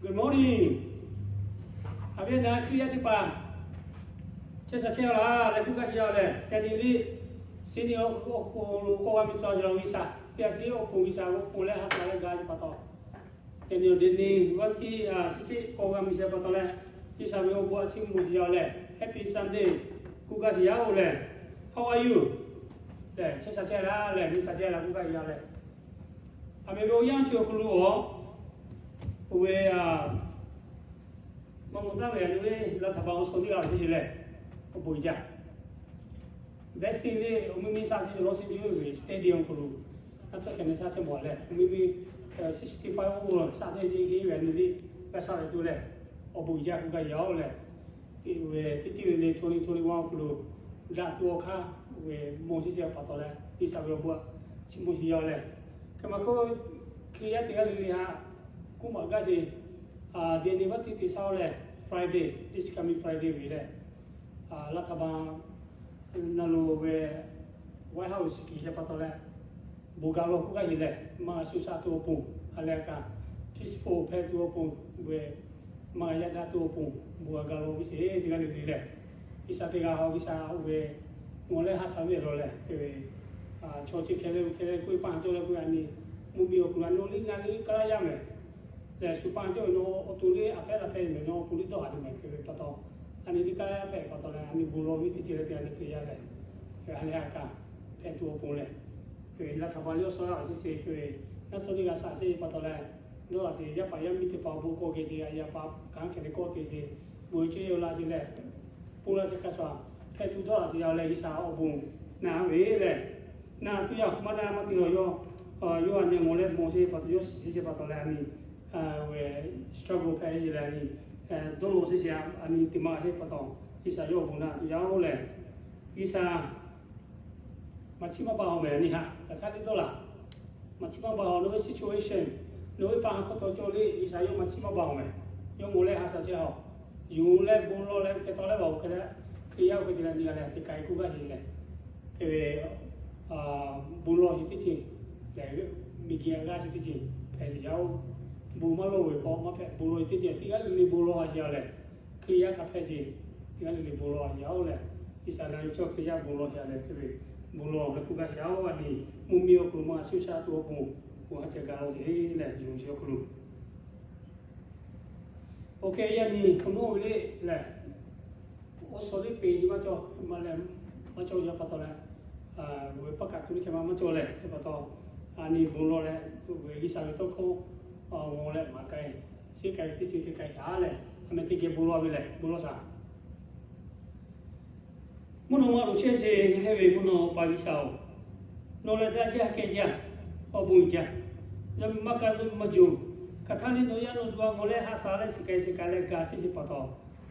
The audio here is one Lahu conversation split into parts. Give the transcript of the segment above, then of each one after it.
Good morning. A viˉ na Hkriꞈ yaˇ teˇ hpaˍ, chehˇ sha chehˇ laˇ leh k'oˆ gaˇ ve yoˬ lehˬ, yaꞈ nyi liꞈ senior awˬ hk'aw lo k'awꞈ g'a mi tcuh yaw G'uiˬsha, yaꞈ nyi awˬ pon G'uiˬsha awˬ pon leh ha sha leh ga ve pa taw, yaꞈ nyi awˬ de ni vaˇ tiˉ a chi teˇ k'awꞈ g'a mi sheh pa taw leh, G'uiˬsha ve awˬ bon a chiˇ mvuh shiˍ yaw lehˬ, Happy Sunday k'oˆ gaˇ shiˍ yaˇ-oˬ lehˬ, how are you? Lehˬ chehˇ sha chehˇ laˇ lehˬ, mi sha chehˇ laˇ k'oˆ gaˇ ve yoˬ lehˬ, a meh ve awˬ yanˇ chi awˬ hk'aw lo awˬ, oˇ ve a, maˇ maw taˍ ve a nyi ve laˇ htaꞈ pa awˬ suhˍ teˇ g'aˇ ve teˇ ceuˬ lehˬ, awˬ bon jaˇ. Vaccine le awˬ miˇ miˇ sha chehˇ ve law si juˇ ve stadium awˬ hk'aw lo, a tcuhˉ hkeh ne sha chehˇ mawˬ leh, awˬ miˇ miˇ sixty five over sha chehˇ ve a nyi le, g'a sha ve tuˬ lehˬ, awˬ bon jaˇ k'oˆ gaˇ yaˇ-oˬ lehˬ, teˇ ve teˇ ceuˬ le le twenty twenty-one awˬ hk'aw lo daꞈ tuˬ awˬ hk'aˇ ve maw chehˇ chehˇ pa taw leh, G'uiˬsha ve awˬ bon a chiˇ mvuh shiˍ yaˇ-oˬ lehˬ, hk'e maˇ hk'oˆ Hkriꞈ yaˇ teˇ g'aˇ le le htaꞈ k'oˆ maˍ gaˇ ve, a, de ni vaˇ tiˉ te shaˉ-oˬ lehˬ, Friday, this coming Friday ve lehˬ, a, laˇ htaꞈ pa na lo ve White House kiˬ sheh pa taw leh, bon ga law k'oˆ gaˇ ve lehˬ, maˇ g'a shu sha tuˬ awˬ pon, a leh kaꞈ peaceful hpehꞈ tuˬ awˬ pon, ve maˇ g'a yaˇ daꞈ tuˬ awˬ pon, bon g'a ga law ve sheˍ teˇ g'aˇ le le lehˬ, G'uiˬsha teˇ g'aˇ htaꞈ G'uiˬsha oˇ ve ngawˬ leh ha sha ve lawˬ lehˬ, hk'e ve chaw chi hkeh le hkeh le k'oˆ ve pa cawˇ leh k'oˆ ve a nyi, mvuhˇmiˬ awˬ hk'aw lo a naw liˇ ngaˇ liˇ kaˇ laˇ yaˇ mehˍ lehˬ, shu pa cawˇ ve nawˬ awˬ to liˇ a hpehꞈ la hpehꞈ mehˍ, nawˬ awˬ to liˇ dawˇ haˍ tuˬ mehˍ hk'e ve pa taw, a nyi liˇ kaˇ laˇ hpehꞈ pa taw leh a nyi bon lawˬ ve teˇ ceuˬ leh teˇ a nyi Hkriꞈ yaˇ lehˬ, a leh a kaꞈ hpehꞈ tuˬ awˬ pon lehˬ, hk'e ve laˇ htaꞈ pa liˇ awˬ suhˍ a sheˍ sheˍ hk'e ve, naˆ suhˉ teˇ g'aˇ shaˍ sheˍ pa taw leh, dawˇ laꞈ sheˍ yaˇ paˍ yaˇ miˇ teˇ hpaˍ awˬ bon k'awꞈ geh te a yaˇ pa kanˉ hkeh te kawˆ te ve, bon ve ceˇ yaw laˇ sheˍ lehˬ, pon laˇ sheˍ hk'a shuˍ hpehꞈ tuˬ dawˇ laꞈ sheˍ yaˇ lehˬ, G'uiˬsha awˬ bon na ve lehˬ, na tuˬ yaˇ maˇ na maˇ te yaw, yawˇ a nyi ngawˬ leh mawˬ sheˍ pa taw, yawˇ shiˍ sheˍ pa taw leh a nyi, ve struggle hpehꞈ ve lehˬ a nyi, dawˇ law sheˍ sheˍ a nyi te maˇ g'a sheˍ pa taw, G'uiˬsha yawˇ awˬ bon na tuˬ yaˇ-oˬ lehˬ, G'uiˬsha maˇ chiˇ maˇ ba-oˬ mehˍ a nyi haꞈ kaꞈ htaˇ teˇ dawˇ laꞈ, maˇ chiˇ maˇ ba-oˬ nawˬ ve situation, nawˬ ve pa ha hk'aw taw cawˬ le, G'uiˬsha yawˇ maˇ chiˇ maˇ ba-oˬ mehˍ. Yawˇ mawˬ leh ha sha chehˇ-oˬ, yonˍ leh bon lawˬ leh hk'e taw leh vaˬ-oˬ hk'e leh, Hkriꞈ yaˇ oˇ hk'e te leh nyi g'a leh teˇ k'ai k'oˆ gaˇ sheˍ lehˬ, hk'e ve bon lawˬ sheˍ teˇ ceuˬ lehˬ, miˬguiˬ a g'aˇ sheˍ teˇ ceuˬ hpehꞈ ve yaˇ-oˬ. Bon maˇ lawˬ ve k'o maˇ hpehꞈ, bon lawˬ sheˍ teˇ ceuˬ teˇ g'aˇ le le bon lawˬ a yaˇ lehˬ, Hkriꞈ yaˇ hk'a hpehꞈ sheˍ, teˇ g'aˇ le le bon lawˬ a yaˇ-oˬ lehˬ, G'uiˬsha na yawˇ chaw Hkriꞈ yaˇ bon lawˬ sheˍ lehˬ, hk'e ve bon lawˬ leh k'oˆ gaˇ sheˍ-oˬ a nyi, mvuhˇmiˬ awˬ hk'aw lo maˇ g'a shu sha tuˬ awˬ pon, bon ha ceh ga law sheˍ lehˬ, yonˍ sheˍ awˬ hk'aw lo. Oˇ hk'e yaˇ nyi hk'aw nawˉ ve le lehˬ, awˬ suhˍ teˇ peˍ nyi maˇ cawˬ, maˇ leh maˇ cawˬ yaˇ pa taw leh, ve paˇ kaꞈ tuˬ liˇ hkeh ma maˇ cawˬ lehˬ, pa taw a nyi bon lawˬ leh, ve G'uiˬsha ve tawˇ hkawˇ ngawˬ leh maˍ k'ai, sheˉ k'ai ve teˇ ceuˬ teˇ k'ai shaˍ lehˬ, a meh teˇ geh bon lawˬ ve lehˬ bon lawˬ shaˍ. Mvuhˇ naw ma loˬ chehˇ sheˍ, ngaˬ hui ve mvuhˇ naw pa G'uiˬsha-oˬ, nawˬ lehˬ daꞈ jaˇ kehˬ jaˇ, awˬ bon uiˍ jaˇ. Yaꞈ nyi maˇ kaˇ zuhˆ maˇ juˬ, hk'aˬ htaˇ le nawˬ yaˇ nawˬ duˬ a ngawˬ leh ha sha leh shiˍ k'ai shiˍ k'ai leh ga sheˍ sheˍ pa taw,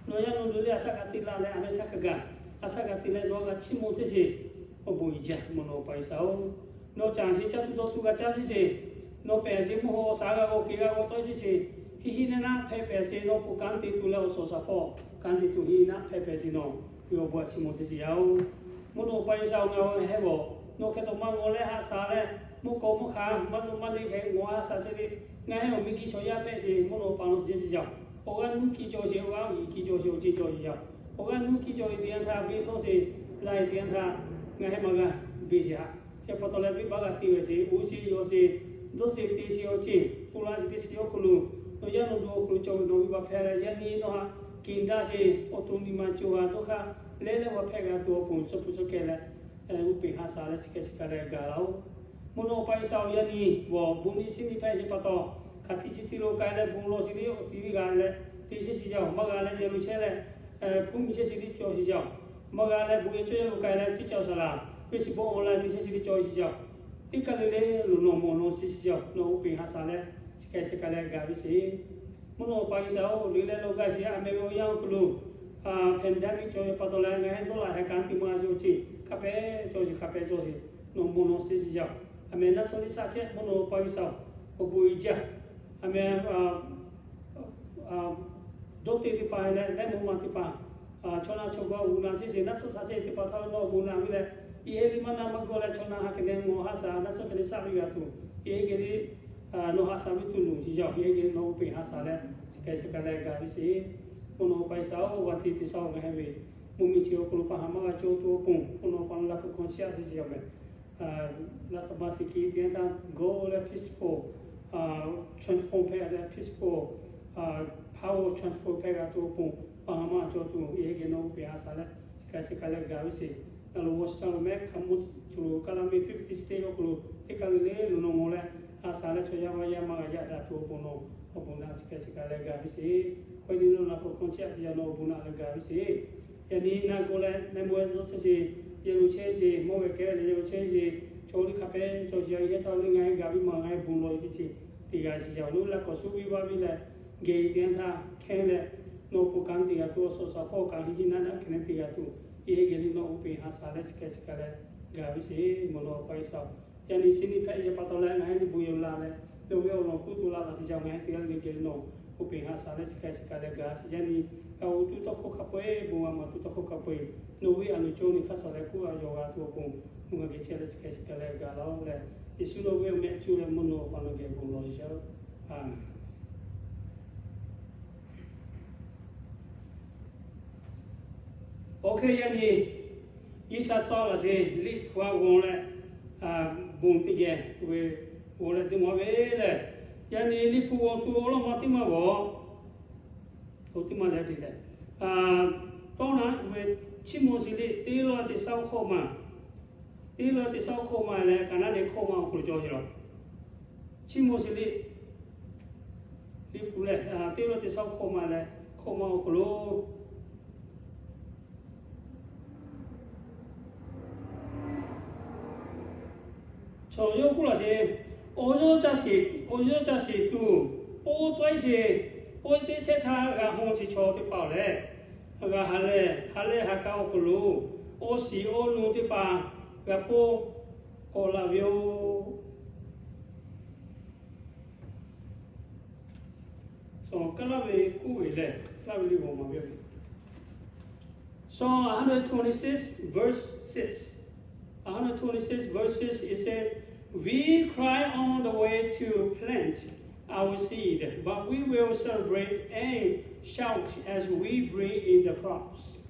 nawˬ yaˇ nawˬ duˬ le a shaꞈ kaꞈ te la leh a meh htaˇ hk'a gaˬ, a shaꞈ kaꞈ te leh nawˬ g'a chiˇ mvuh sheˍ sheˍ, awˬ bon uiˍ jaˇ mvuhˇ naw pa G'uiˬsha-oˬ. Nawˬ caˍ sheˍ caˇ tuˬ dawˇ tuˬ g'a caˇ sheˍ sheˍ, nawˬ pehˬ sheˍ mvuhˇ haw shaˍ g'a g'aw kehˬ g'a g'aw tawˆ sheˍ sheˍ, hiˆ hiˆ naˆ naˆ hpehꞈ pehˬ sheˍ, nawˬ pon kanˉ te tuˬ leh awˬ suhˍ shaˍ hpawˇ kanˉ te tuˬ hiˆ hiˆ naˆ hpehꞈ pehˬ sheˍ nawˬ, ve awˬ bon a chiˇ mvuh sheˍ sheˍ yaˇ-oˬ. Mvuhˇ naw pa G'uiˬsha-oˬ, ngaˬ hui heh g'awˬ nawˬ hk'e taw maˇ ngawˬ leh ha sha leh, mvuhˇ k'aw mvuhˇ hk'aˇ maˇ zuhꞈ maˇ le hk'e ngawˬ ha sha sheˍ le, ngaˬ heh awˬ miˇ kiˇ chaw yaˇ hpehꞈ sheˍ mvuhˇ naw pa nawˬ shiˍ sheˍ yaˇ. Awˬ g'aˇ nuˇ kiˇ cawˬ sheˍ, awˬ g'aˇ awˬ yiˍ kiˇ cawˬ sheˍ, awˬ ceˇ cawˬ sheˍ yaˇ. Awˬ g'aˇ nuˇ kiˇ cawˬ ve teˇ yanˇ htaˇ beˆ dawˇ sheˍ, la ve teˇ yanˇ htaˇ ngaˬ heh maˇ g'a beˬ sheˍ haꞈ. Chi pa taw leh venˇbaˆ g'a te ve sheˍ, uˉ sheˍ yaw sheˍ, dawˇ sheˍ te sheˍ awˬ ceˇ, pon la sheˍ te sheˍ awˬ hk'aw lo, nawˬ yaˇ nawˬ duˬ awˬ hk'aw lo cawˬ ve nawˬ venˇbaˆ hpehꞈ leh, yaˇ nyi nawˬ haꞈ kinˍ daꞈ sheˍ, awˬ to nyi ma cawˬ g'a dawˇ hk'aˇ leh leh g'a hpehꞈ g'a tuˬ awˬ pon suhˆ pui suhˆ kehˬ leh, uˉ peˬ ha sha leh shiˍ k'ai shiˍ k'ai leh gaˬ laˇ-oˬ. Mvuhˇ naw pa G'uiˬsha-oˬ, yaˇ nyi g'awˬ bon nyi shiˉ nyi hpehꞈ sheˍ pa taw, hk'aˬ htiˇ chi tiˇ lo k'ai leh bon lawˬ sheˍ le, awˬ ti ve g'a leh te sheˍ sheˍ yaˇ-oˬ, maˇ g'a leh yehˬ lo chehˇ leh, hpuˇ miˬ chehˇ sheˍ le cawˬ sheˍ yaˇ-oˬ, maˇ g'a leh bon yehˬ cawˇ yehˬ lo k'ai leh ceˇ cawˬ saˍ laˍ, Facebook online te chehˇ sheˍ le cawˬ sheˍ yaˇ-oˬ, teˇ kaˇ le le lo nawˬ mawˬ nawˬ shiˍ sheˍ yaˇ-oˬ, nawˬ uˉ peˬ ha sha leh shiˍ k'ai shiˍ k'ai leh gaˬ ve sheˍ. Mvuhˇ naw pa G'uiˬsha-oˬ, le leh lawˬ gaˇ sheˍ a meh ve awˬ yanˇ awˬ hk'aw lo, pandemic cawˬ ve pa taw leh ngaˬ heh dawˇ laꞈ heh kanˉ te maˇ g'a sheˍ awˬ ceˇ, hk'a pehꞈ cawˬ sheˍ, hk'a pehꞈ cawˬ sheˍ, nawˬ mawˬ nawˬ shiˍ sheˍ yaˇ-oˬ, a meh naˆ tsuhˇ liˇ shaˆ chehˇ mvuhˇ naw pa G'uiˬsha-oˬ, awˬ bon uiˍ jaˇ. A meh dawˇ te teˇ hpaˍ leh leh mvuhˇ ma teˇ hpaˍ, chaw na chaw g'aw g'uˬ na sheˍ sheˍ, naˆ tsuhˇ shaˆ chehˇ teˇ hpaˍ htaꞈ nawˬ awˬ bon na ve leh, yehˬ heˆ liˇ maˇ na maˇ g'aw leh chaw na ha hk'e leh ngawˬ ha sha naˆ tsuhˇ hk'e leh shaˆ ve g'a tuˬ, yehˬ heˆ geh le nawˬ ha sha ve tuˬ luˬ sheˍ yaˇ-oˬ, yehˬ heˆ geh nawˬ uˉ peˬ ha sha leh Chi hk'e chi hk'e leh gaˬ ve sheˍ. Mvuhˇ naw pa Iˉsaˍ-oˬ, g'a te te shaw ngaˬ hui ve mvuhˇmiˬ chi awˬ hk'aw lo pa haˍ maˇ g'a cawˬ tuˬ awˬ pon, mvuhˇ naw pa lo laꞈ kuiˬ hkawˇ chiˇ aꞈ te ce yaˇ mehˍ. Laꞈ ka ba siˍ kiˍ teˇ yanˇ htaˇ go leh peaceful, transform hpehꞈ leh peaceful, power transfer hpehꞈ g'a tuˬ awˬ pon, pa haˍ maˇ cawˬ tuˬ yehˇ geh nawˬ oˇ peˬ haꞈ shaˍ leh, chi hk'e chi hk'e leh gaˬ ve sheˍ. Ngaˬ lo Washington lo mehˆ hk'a mvuhˇ tuˬ lo kaˇ laˇ miˇ fifty state awˬ hk'aw lo teˇ kaˇ le le lo nawˬ ngawˬ leh, haꞈ shaˍ leh chaw yaˇ maˇ yaˇ maˇ g'a yaˇ daꞈ tuˬ awˬ pon nawˬ awˬ bon naˆ chi hk'e chi hk'e leh gaˬ ve sheˍ. Hk'e te leh laꞈ k'awꞈ hkawˇ chiˇ aꞈ te yaˇ nawˬ awˬ bon naˆ leh gaˬ ve sheˍ. Yaꞈ nyi naˆ g'awˇ leh na maweh zuhˆ chehˇ sheˍ, yehˬ lo chehˇ sheˍ, mawˇ ve kehˉ ve leh yehˬ lo chehˇ sheˍ, chaw liˇ hk'a pehˇ chaw yaˇ yehˇ htaˇ le ngaˬ hui gaˬ ve maˬ ngaˬ hui bon lawˬ ve teˇ ceuˬ teˇ g'aˇ shiˍ yaˇ lo laꞈ k'awꞈ suˉ ve vaˇ ve leh, geh teˇ yanˇ htaˇ hkehˇ leh, nawˬ pon kanˉ te g'a tuˬ awˬ suhˍ shaˍ hpawˇ kanˉ hiˆ hiˆ naˆ naˆ hk'e te g'a tuˬ, yehˇ geh le nawˬ oˇ peˬ haꞈ shaˍ leh chi hk'e chi hk'e leh gaˬ ve sheˍ. Mvuhˇ naw pa Iˉsaˍ-oˬ, yaꞈ nyi chi nyi hpehꞈ yehˬ pa taw leh ngaˬ hui nyi bon yehˬ laˬ leh, nawˬ ve awˬ lawn k'oˆ to laˇ laˬ te yaˇ ngaˬ hui teˇ g'aˇ le geh le nawˬ oˇ peˬ haꞈ shaˍ leh chi hk'e chi hk'e leh gaˬ sheˍ. Yaꞈ nyi g'a oˇ tuˉ tawˇ hkawˇ hk'a peu-eˬ bon g'a maˬ tuˉ tawˇ hkawˇ hk'a peu-eˬ nawˬ ve a loˍ cawˇ nyi hk'aˇ suh leh k'oˆ a yawˬ g'a tuˬ awˬ pon, mvuhˇ g'a geh chehˇ leh chi hk'e chi hk'e leh gaˬ laˇ-oˬ leh, Yeˍsuˆ nawˬ ve awˬ meh cuˇ leh mvuhˇ naw pa nawˬ geh bon lawˬ sheˍ. Aˬ, awˬ hk'e yaꞈ nyi Iˉsaˍ tcuh laˬ sheˍ, liꞈ hpu a g'aw leh, bon teˇ geh ve g'aw leh teˇ maˬ ve lehˬ, yaꞈ nyi liꞈ hpu g'aw tuˬ awˬ lawn ma teˇ maˬ g'awˬ, to teˇ maˬ leh te leh, tawˇ na ve Chiˇ mvuh shiˍ liꞈ teˇ lawˇ teˇ shaˉ hkawˇ ma, teˇ lawˇ teˇ shaˉ hkawˇ ma leh kaꞈ naˉ leh hkawˇ ma awˬ hk'aw lo cawˬ sheˍ laˬ. Chiˇ mvuh shiˍ liꞈ, liꞈ hpu lehˬ teˇ lawˇ teˇ shaˉ hkawˇ ma leh hkawˇ ma awˬ hk'aw lo chaw yawˇ k'oˆ laˬ sheˍ, awˬ yawˇ ca shiˍ, awˬ yawˇ ca shiˍ tuˬ, pawˆ tawˆ sheˍ, pawˆ teˇ chehˇ htaˇ g'a hawˇ sheˍ chaw teˇ hpaˍ lehˬ, g'a ha lehˬ ha lehˬ ha ka awˬ hk'aw lo awˬ shiˍ awˬ nu teˇ hpaˍ g'a pawˆ k'awꞈ laˬ ve yoˬ. Saˍ laˍ ve k'oˆ ve lehˬ, laˇ ve le g'awˬ maˍ ve yoˬ. Psalm one hundred twenty-six, verse six. One hundred twenty-six, verse six, it said, "We cry all the way to plant our seed, but we will celebrate and shout as we bring in the crops."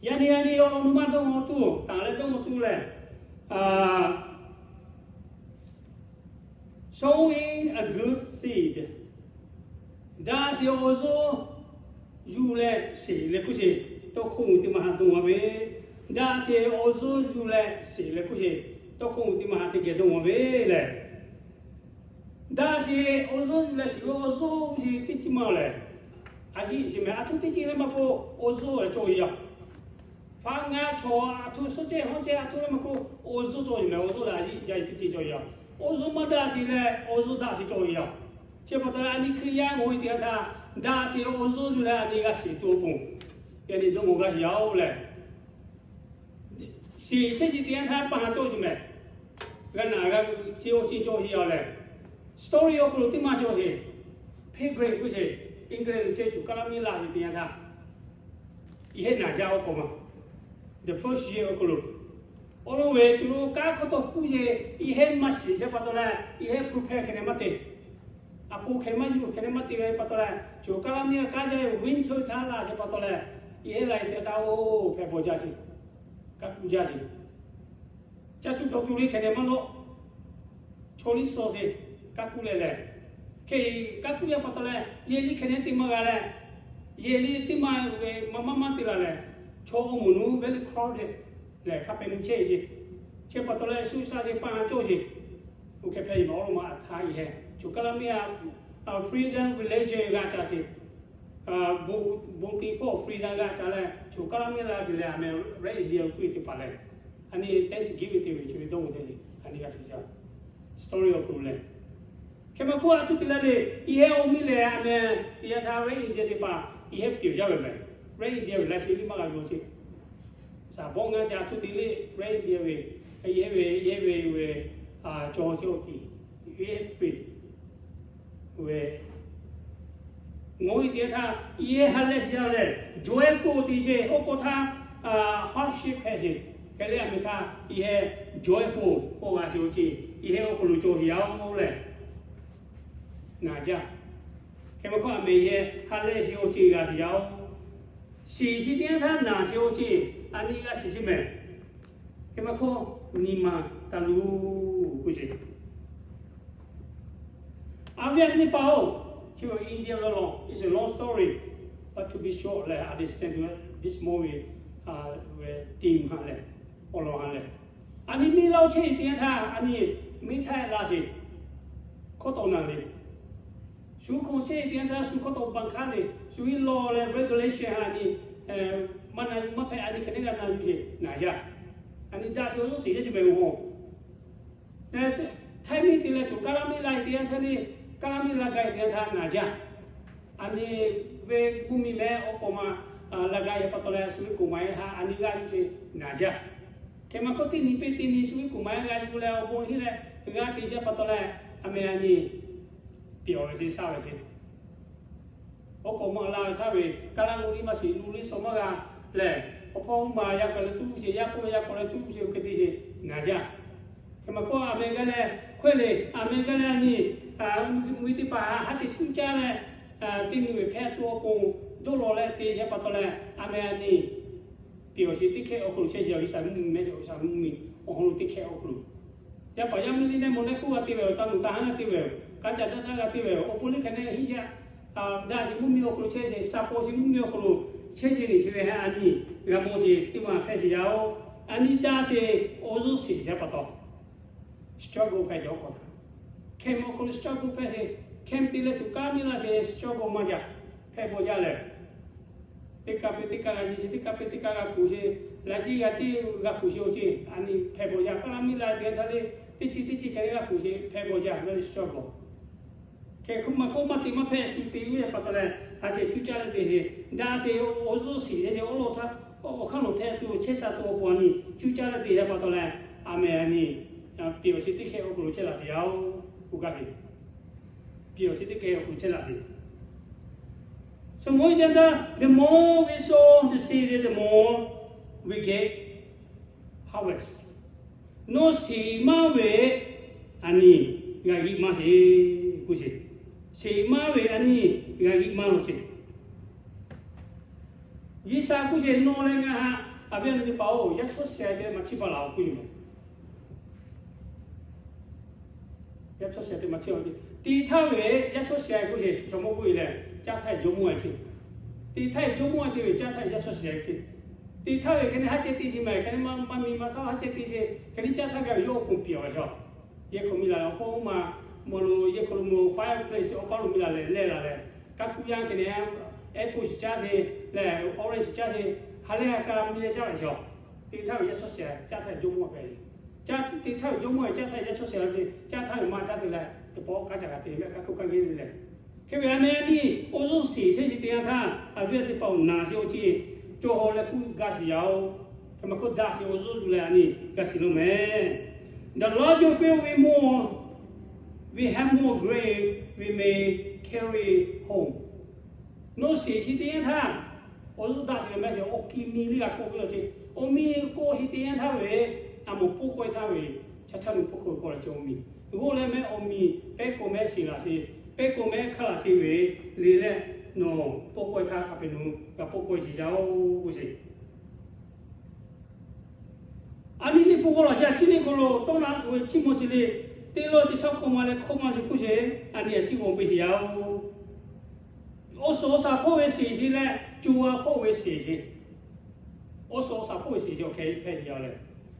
Yaꞈ nyi yaꞈ nyi awˬ lawn nu maˇ dawˇ maw tuˬ, taˍ leh dawˇ maw tuˬ lehˬ, sowing a good seed. Daꞈ sheˍ awˬ zuhˇ yuˬ leh shiˍ leh hk'oˆ sheˍ, tawˇ hkawˇ teˇ maˬ haꞈ dawˇ maw ve. Daꞈ sheˍ awˬ zuhˇ yuˬ leh shiˍ leh hk'oˆ sheˍ, tawˇ hkawˇ teˇ maˬ haꞈ teˇ geh dawˇ maw ve lehˬ, daꞈ sheˍ awˬ zuhˇ yuˬ leh shiˍ ve awˬ zuhˇ uˇ sheˍ teˇ ceuˬ maˇ lehˬ, a yiˇ sheˍ mehˍ. A htoꞈ teˇ ceuˬ leh maˇ k'o, awˬ zuhˇ lehˬ cawˇ ve yaˇ. Faˆ ngaˇ chaw a htoꞈ suhˉ cehˇ hawˉ cehˇ a htoꞈ leh maˇ k'o, awˬ zuhˇ cawˇ ve mehˍ. Awˬ zuhˇ lehˬ a yiˇ jaˇ ve teˇ ceuˬ cawˇ ve yaˇ. Awˬ zuhˇ maˇ daꞈ sheˍ leh awˬ zuhˇ daꞈ sheˍ cawˇ ve yaˇ. Chi pa taw leh a nyi Hkriꞈ yaˇ mawˬ ve teˇ yanˇ htaˇ, daꞈ sheˍ awˬ zuhˇ yuˬ leh a nyi g'a shiˍ tuˬ awˬ pon, yaꞈ nyi dawˇ maw g'a yaˇ-oˬ lehˬ, shiˍ chehˇ sheˍ teˇ yanˇ htaˇ pa haꞈ cawˇ sheˍ mehˍ. G'a naˬ g'a chi awˬ ceuˬ cawˇ ve yaˇ lehˬ, story awˬ hk'aw lo teˇ maˇ cawˇ sheˍ. Pilgrim k'oˆ sheˍ, England lo chehˇ cuˬ kaˇ laˇ miˇ laˇ ve teˇ yanˇ htaˇ, yehˇ naˬ jaˇ awˬ hk'awꞈ ma, the first year awˬ hk'aw lo, awˬ lawn ve cuˬ lo kanˉ hk'aw tawˇ kuˇ sheˍ, yehˇ maˇ shiˍ chehˇ pa taw leh yehˇ prepare hk'e leh maˇ te, a po hk'e maˇ yuˬ hk'e leh maˇ te ve pa taw leh, cuˬ kaˇ laˇ miˇ kanˉ jaˇ ve winter htaˇ laˇ chehˇ pa taw leh, yehˇ la e teˇ taˇ oˇ hpehꞈ bawˬ jaˇ sheˍ, kanˉ kuˇ jaˇ sheˍ. Caˇ tuˬ dawˬ tuˬ le hk'e leh maˇ lawˆ. Chaw liˇ suh sheˍ, kanˉ kuˇ leh lehˬ, hk'e kanˉ kuˇ yaˇ pa taw leh yehˇ liˇ hk'e leh teˇ maˇ g'a leh, yehˇ liˇ teˇ maˇ ve maˇ maˇ maˇ te la lehˬ, chaw awˬ moˍ nu very crowded lehˬ hk'a peu-eˬ nu chehˇ ve ce. Chehˇ pa taw leh shu sha ve pa haꞈ cawˇ sheˍ. Oˇ hk'e hpehꞈ ve awˬ lawn ma a htaˇ yehˇ cuˬ kaˇ laˇ miˇ a Freedom Village g'a ca sheˍ. Bon teˇ hpawˇ Freedom g'a ca leh, cuˬ kaˇ laˇ miˇ la ve lehˬ, a meh Red Indian k'oˆ ve teˇ hpaˍ lehˬ, a nyi Thanksgiving te ve chi ve dawˇ ve te ve, a nyi g'a shiˍ ca story awˬ hk'aw lo lehˬ, hk'e maˇ hk'oˆ a tuˇ te la le. Yehˇ awˬ miˇ lehˬ a meh teˇ yanˇ htaˇ Red Indian teˇ hpaˍ yehˇ peuˬ jaˇ ve mehˍ. Red Indian ve laˇ sheˍ liˇ maˇ g'a yaw ce. Saˍ bawˆ ngaˇ ca tuˇ te le, Red Indian ve, yehˇ ve yehˇ ve ve, cawˬ chi awˬ tiˍ, yehˇ ve Ngaˬ hui teˇ htaˇ yehˇ ha lehˬ shiˍ a lehˬ, joyful te sheˍ. Oˇ k'o htaˇ hardship hpehꞈ sheˍ. Hk'e leh a meh htaˇ yehˇ joyful k'oˆ g'a sheˍ awˬ ceˬ. yehˬ awˬ hk'aw lo cawˬ sheˍ yaˇ-oˬ lehˬ, naˍ jaˇ. Hk'e maˇ hkawˇ, aˬ mehˍ yehˬ ha lehˬ sheˍ awˬ ceuˬ g'a sheˍ yaˇ-oˬ. Shiˍ shi teˇ yanˇ htaˇ naˍ sheˍ awˬ ceuˬ a nyi g'a shiˍ sheˍ mehˍ. Hk'e maˇ hkawˇ, nyi ma taˍ luˬ k'oˆ sheˍ. Aˬ ve a nyi teˇ hpaˍ-oˬ, chi India lo law, it's a long story, but to be short leh, I understand this morning, ve teˇ maˬ leh, awˬ lawn ha leh, a nyi miˇ laˇ-oˬ chehˇ teˇ yanˇ htaˇ a nyi miˇ htaˇ la sheˍ, hkawˇ tawˆ naˬ le. Shu hk'oˆ chehˇ teˇ yanˇ htaˇ shu hkawˇ tawˆ baˬ hk'aˇ le, shu ve law leh regulation ha a nyi maˇ na maˇ hpehꞈ, a nyi hk'e neˉ g'a na yuˬ sheˍ, naˍ jaˇ. A nyi daꞈ sheˍ awˬ zuhˇ shiˍ yaˇ chi mehˍ-oˬ. Htaiˇ miˇ te leh choˬ kaˇ laˇ miˇ la-e teˇ yanˇ htaˇ le, kaˇ laˇ miˇ la gaˇ-e teˇ yanˇ htaˇ naˍ jaˇ. A nyi ve mvuhˇ miˬ mehˍ awˬ k'awꞈ ma la gaˇ-e pa taw leh, shu ve koˬ maˍ-e ha a nyi g'a yuˬ sheˍ, naˍ jaˇ. Hk'e maˇ hkawˇ, teˇ nyi peˇ teˇ nyi shu ve koˬ maˍ-e g'a yuˬ leh awˬ bon hiˉ leh g'a te sheˍ pa taw leh, a meh a nyi pyawˬ ve sheˍ, shaˉ ve sheˍ. Awˬ k'awꞈ ma la ve htaˇ ve, kaˇ laˇ mvuhˇ miˬ maˇ shiˍ, luˬ liˇ shawˍ maˇ g'a lehˬ, awˬ hpawˇ maˇ yaˇ k'awꞞ leh tuˇ sheˍ, yaˇ hpawˇ yaˇ k'awꞈ leh tuˇ sheˍ, oˇ hk'e te sheˍ, naˍ jaˇ. Hk'e maˇ hkawˇ, aˬ meh gaˇ leh hkawehˇ le, aˬ meh gaˇ leh a nyi, mvuhˇ miˬ teˇ hpaˍ haˉ te tuˇ caˇ leh, teˇ nyi ve hpehˇ tuˬ awˬ pon dawˇ law leh te sheˍ pa taw leh, aˬ meh a nyi pyawˬ sheˍ teˇ hkehˇ awˬ hk'aw lo chehˇ sheˍ, G'uiˬsha mvuhˇ miˬ mehˍ, G'uiˬsha mvuhˇ miˬ awˬ hk'aw lo teˇ hkehˇ awˬ hk'aw lo yaˇ paˍ yaˇ miˇ liˇ neˇ mawˬ neˇ hk'oˆ g'a te ve yoˬ, taˇ nuˬ taˇ haˉ g'a te ve yoˬ, kanˉ ca daˇ daˇ g'a te ve yoˬ, awˬ pon liˇ hk'e neˉ hiˉ yaˇ daꞈ sheˍ mvuhˇ miˬ awˬ hk'aw lo chehˇ sheˍ, shaˍ paw sheˍ mvuhˇ miˬ awˬ hk'aw lo chehˇ sheˍ le, chi ve ha a nyi g'a mawˬ sheˍ teˇ maˬ hpehˇ sheˍ yaˇ-oˬ. A nyi daꞈ sheˍ awˬ zuhˇ shiˍ yaˇ pa taw, struggle hpehˇ jaˇ awˬ hk'aw htaꞈ. Hkehˇ mvuhˇ awˬ hk'aw lo struggle hpehˇ sheˍ, hkehˇ mvuhˇ te leh tuˬ kaˇ miˇ la sheˍ struggle maˇ jaˇ, hpehˇ baw jaˇ lehˬ. Teˇ kaˇ peˇ teˇ kaˇ g'a jiˇ sheˍ, teˇ kaˇ peˇ teˇ kaˇ g'a kuˬ sheˍ, la ciˇ g'a ciˇ g'a kuˬ sheˍ awˬ ceuˬ a nyi hpehˇ baw jaˇ. Kaˇ laˇ miˇ la teˇ yanˇ htaˇ le, teˇ ceuˬ teˇ ceuˬ hk'e g'a kuˬ sheˍ, hpehˇ baw jaˇ, very struggle. Hk'e maˇ hkawˇ, maˇ te maˇ hpehˇ shu te ve pa taw leh, a ceh cuˇ caˇ leh te sheˍ, daꞈ sheˍ awˬ zuhˇ shiˍ yaˇ awˬ lawn htaˇ awˬ hk'aˇ nawˬ hpehˇ tuˬ chehˇ sha tuˬ awˬ pon a nyi cuˇ caˇ leh te yaˇ pa taw leh, aˬ meh a nyi pyawˬ sheˍ teˇ hkehˇ awˬ hk'aw lo chehˇ laˬ sheˍ yaˇ-oˬ, k'oˆ gaˇ ve. Pyawˬ sheˍ teˇ hkehˇ awˬ hk'aw lo chehˇ laˬ sheˍ. So mvuhˇ yeˬ jaˇ htaˇ, the more we sow the seed, the more we get harvest. Nawˬ shiˍ maˇ ve a nyi g'a hiˆ maˇ sheˍ k'oˆ sheˍ. Shiˍ maˇ ve a nyi g'a hiˆ maˇ law sheˍ. G'uiˬsha k'oˆ sheˍ, nawˬ leh ngaˬ haꞈ a viˉ a nyi teˇ hpaˍ-oˬ, yaˇ chaw sheh te maˇ chiˇ baˬ laˬ-oˬ k'oˆ ve. Yaˇ chaw sheh te maˇ chiˇ baˬ. Te htaˇ ve yaˇ chaw sheh k'oˆ sheˍ, chaw mawˇ k'oˆ ve lehˬ, caˇ htaˇ jawˇmawˇ-e ce. Te htaˇ jawˇmawˇ-e te ve caˇ htaˇ yaˇ chaw sheh ce. Te htaˇ ve hk'e neˉ haˉ ceh te ce mehˍ, hk'e neˉ maˇ miˬ maˇ shaˉ haˉ ceh te ce, hk'e neˉ caˇ htaˇ gaˬ ve yawˇ awˬ pon pyawˬ ve chaw. Yehˬ hk'aw miˬ la leh awˬ hpawˇ ma, mawˬ lo yehˬ hk'aw lo mawˬ fireplace awˬ paˇ lo miˬ la leh lehˬ la leh, kaˇ kuˇ yaˇ hk'e neˉ apple shiˍ caˇ sheˍ leh orange shiˍ caˇ sheˍ, ha lehˬ a kaˇ miˬ leh caˇ ve chaw. Te htaˇ ve yaˇ chaw sheh caˇ htaˇ jawˇmawˇ hpehꞈ ve. Caˇ te htaˇ ve jawˇmawˇ-e caˇ htaˇ yaˇ chaw sheh la ce, caˇ htaˇ ve maˇ caˇ te leh, teˇ pawˆ kaˇ ca g'a te leh kaˇ hkuˇ kaˇ g'eˇ ve lehˬ. Hk'e ve a nyi a nyi awˬ zuhˇ shiˍ chehˇ sheˍ teˇ yanˇ htaˇ, a viˉ a teˇ hpaˍ-oˬ, naˍ sheˍ awˬ ceuˬ cawˬ haw leh k'oˆ gaˇ sheˍ yaˇ-oˬ. Hk'e maˇ hkawˇ, daꞈ sheˍ awˬ zuhˇ yuˬ leh a nyi g'a shiˍ lo mehˍ. The larger field we more, we have more grain we may carry home. Nawˬ shiˍ chi teˇ yanˇ htaˇ, awˬ zuhˇ daꞈ sheˍ lo mehˍ sheˍ, awˬ kiˍ miˬ liˇ g'a k'oˆ ve yoˬ ce. Awˬ miˬ k'oˆ chi teˇ yanˇ htaˇ ve, a moˍ pawˆ kawehˇ htaˇ ve, chaˇ chaˇ lo pawˆ kawehˇ k'awꞈ la ce awˬ miˬ. G'oˇ leh mehˆ awˬ miˬ pehˇ kawꞈ mehˆ shiˍ laˬ sheˍ, pehˇ kawꞈ mehˆ hk'aˇ laˬ sheˍ ve le leh, nawˬ pawˆ kawehˇ htaˇ hk'a peu-eˬ nawˬ g'a pawˆ kawehˇ sheˍ yaˇ-oˬ k'oˆ sheˍ. A nyi liꞈ hpu g'aw laˬ sheˍ, a ciˉ liꞈ hk'aw lo tawˇ na ve chiˇ mvuh sheˍ le, teˇ lawˇ teˇ shaˉ hk'aw ma leh hkawˇ maˇ sheˍ k'oˆ sheˍ, a nyi a ciˉ g'aw piˇ sheˍ yaˇ-oˬ. Awˬ suhˍ awˬ shaˍ hpawˇ ve shiˍ sheˍ leh, co ha hpawˇ ve shiˍ sheˍ. Awˬ suhˍ awˬ shaˍ hpawˇ ve shiˍ sheˍ awˬ hk'e hpehꞈ ve yaˇ leh.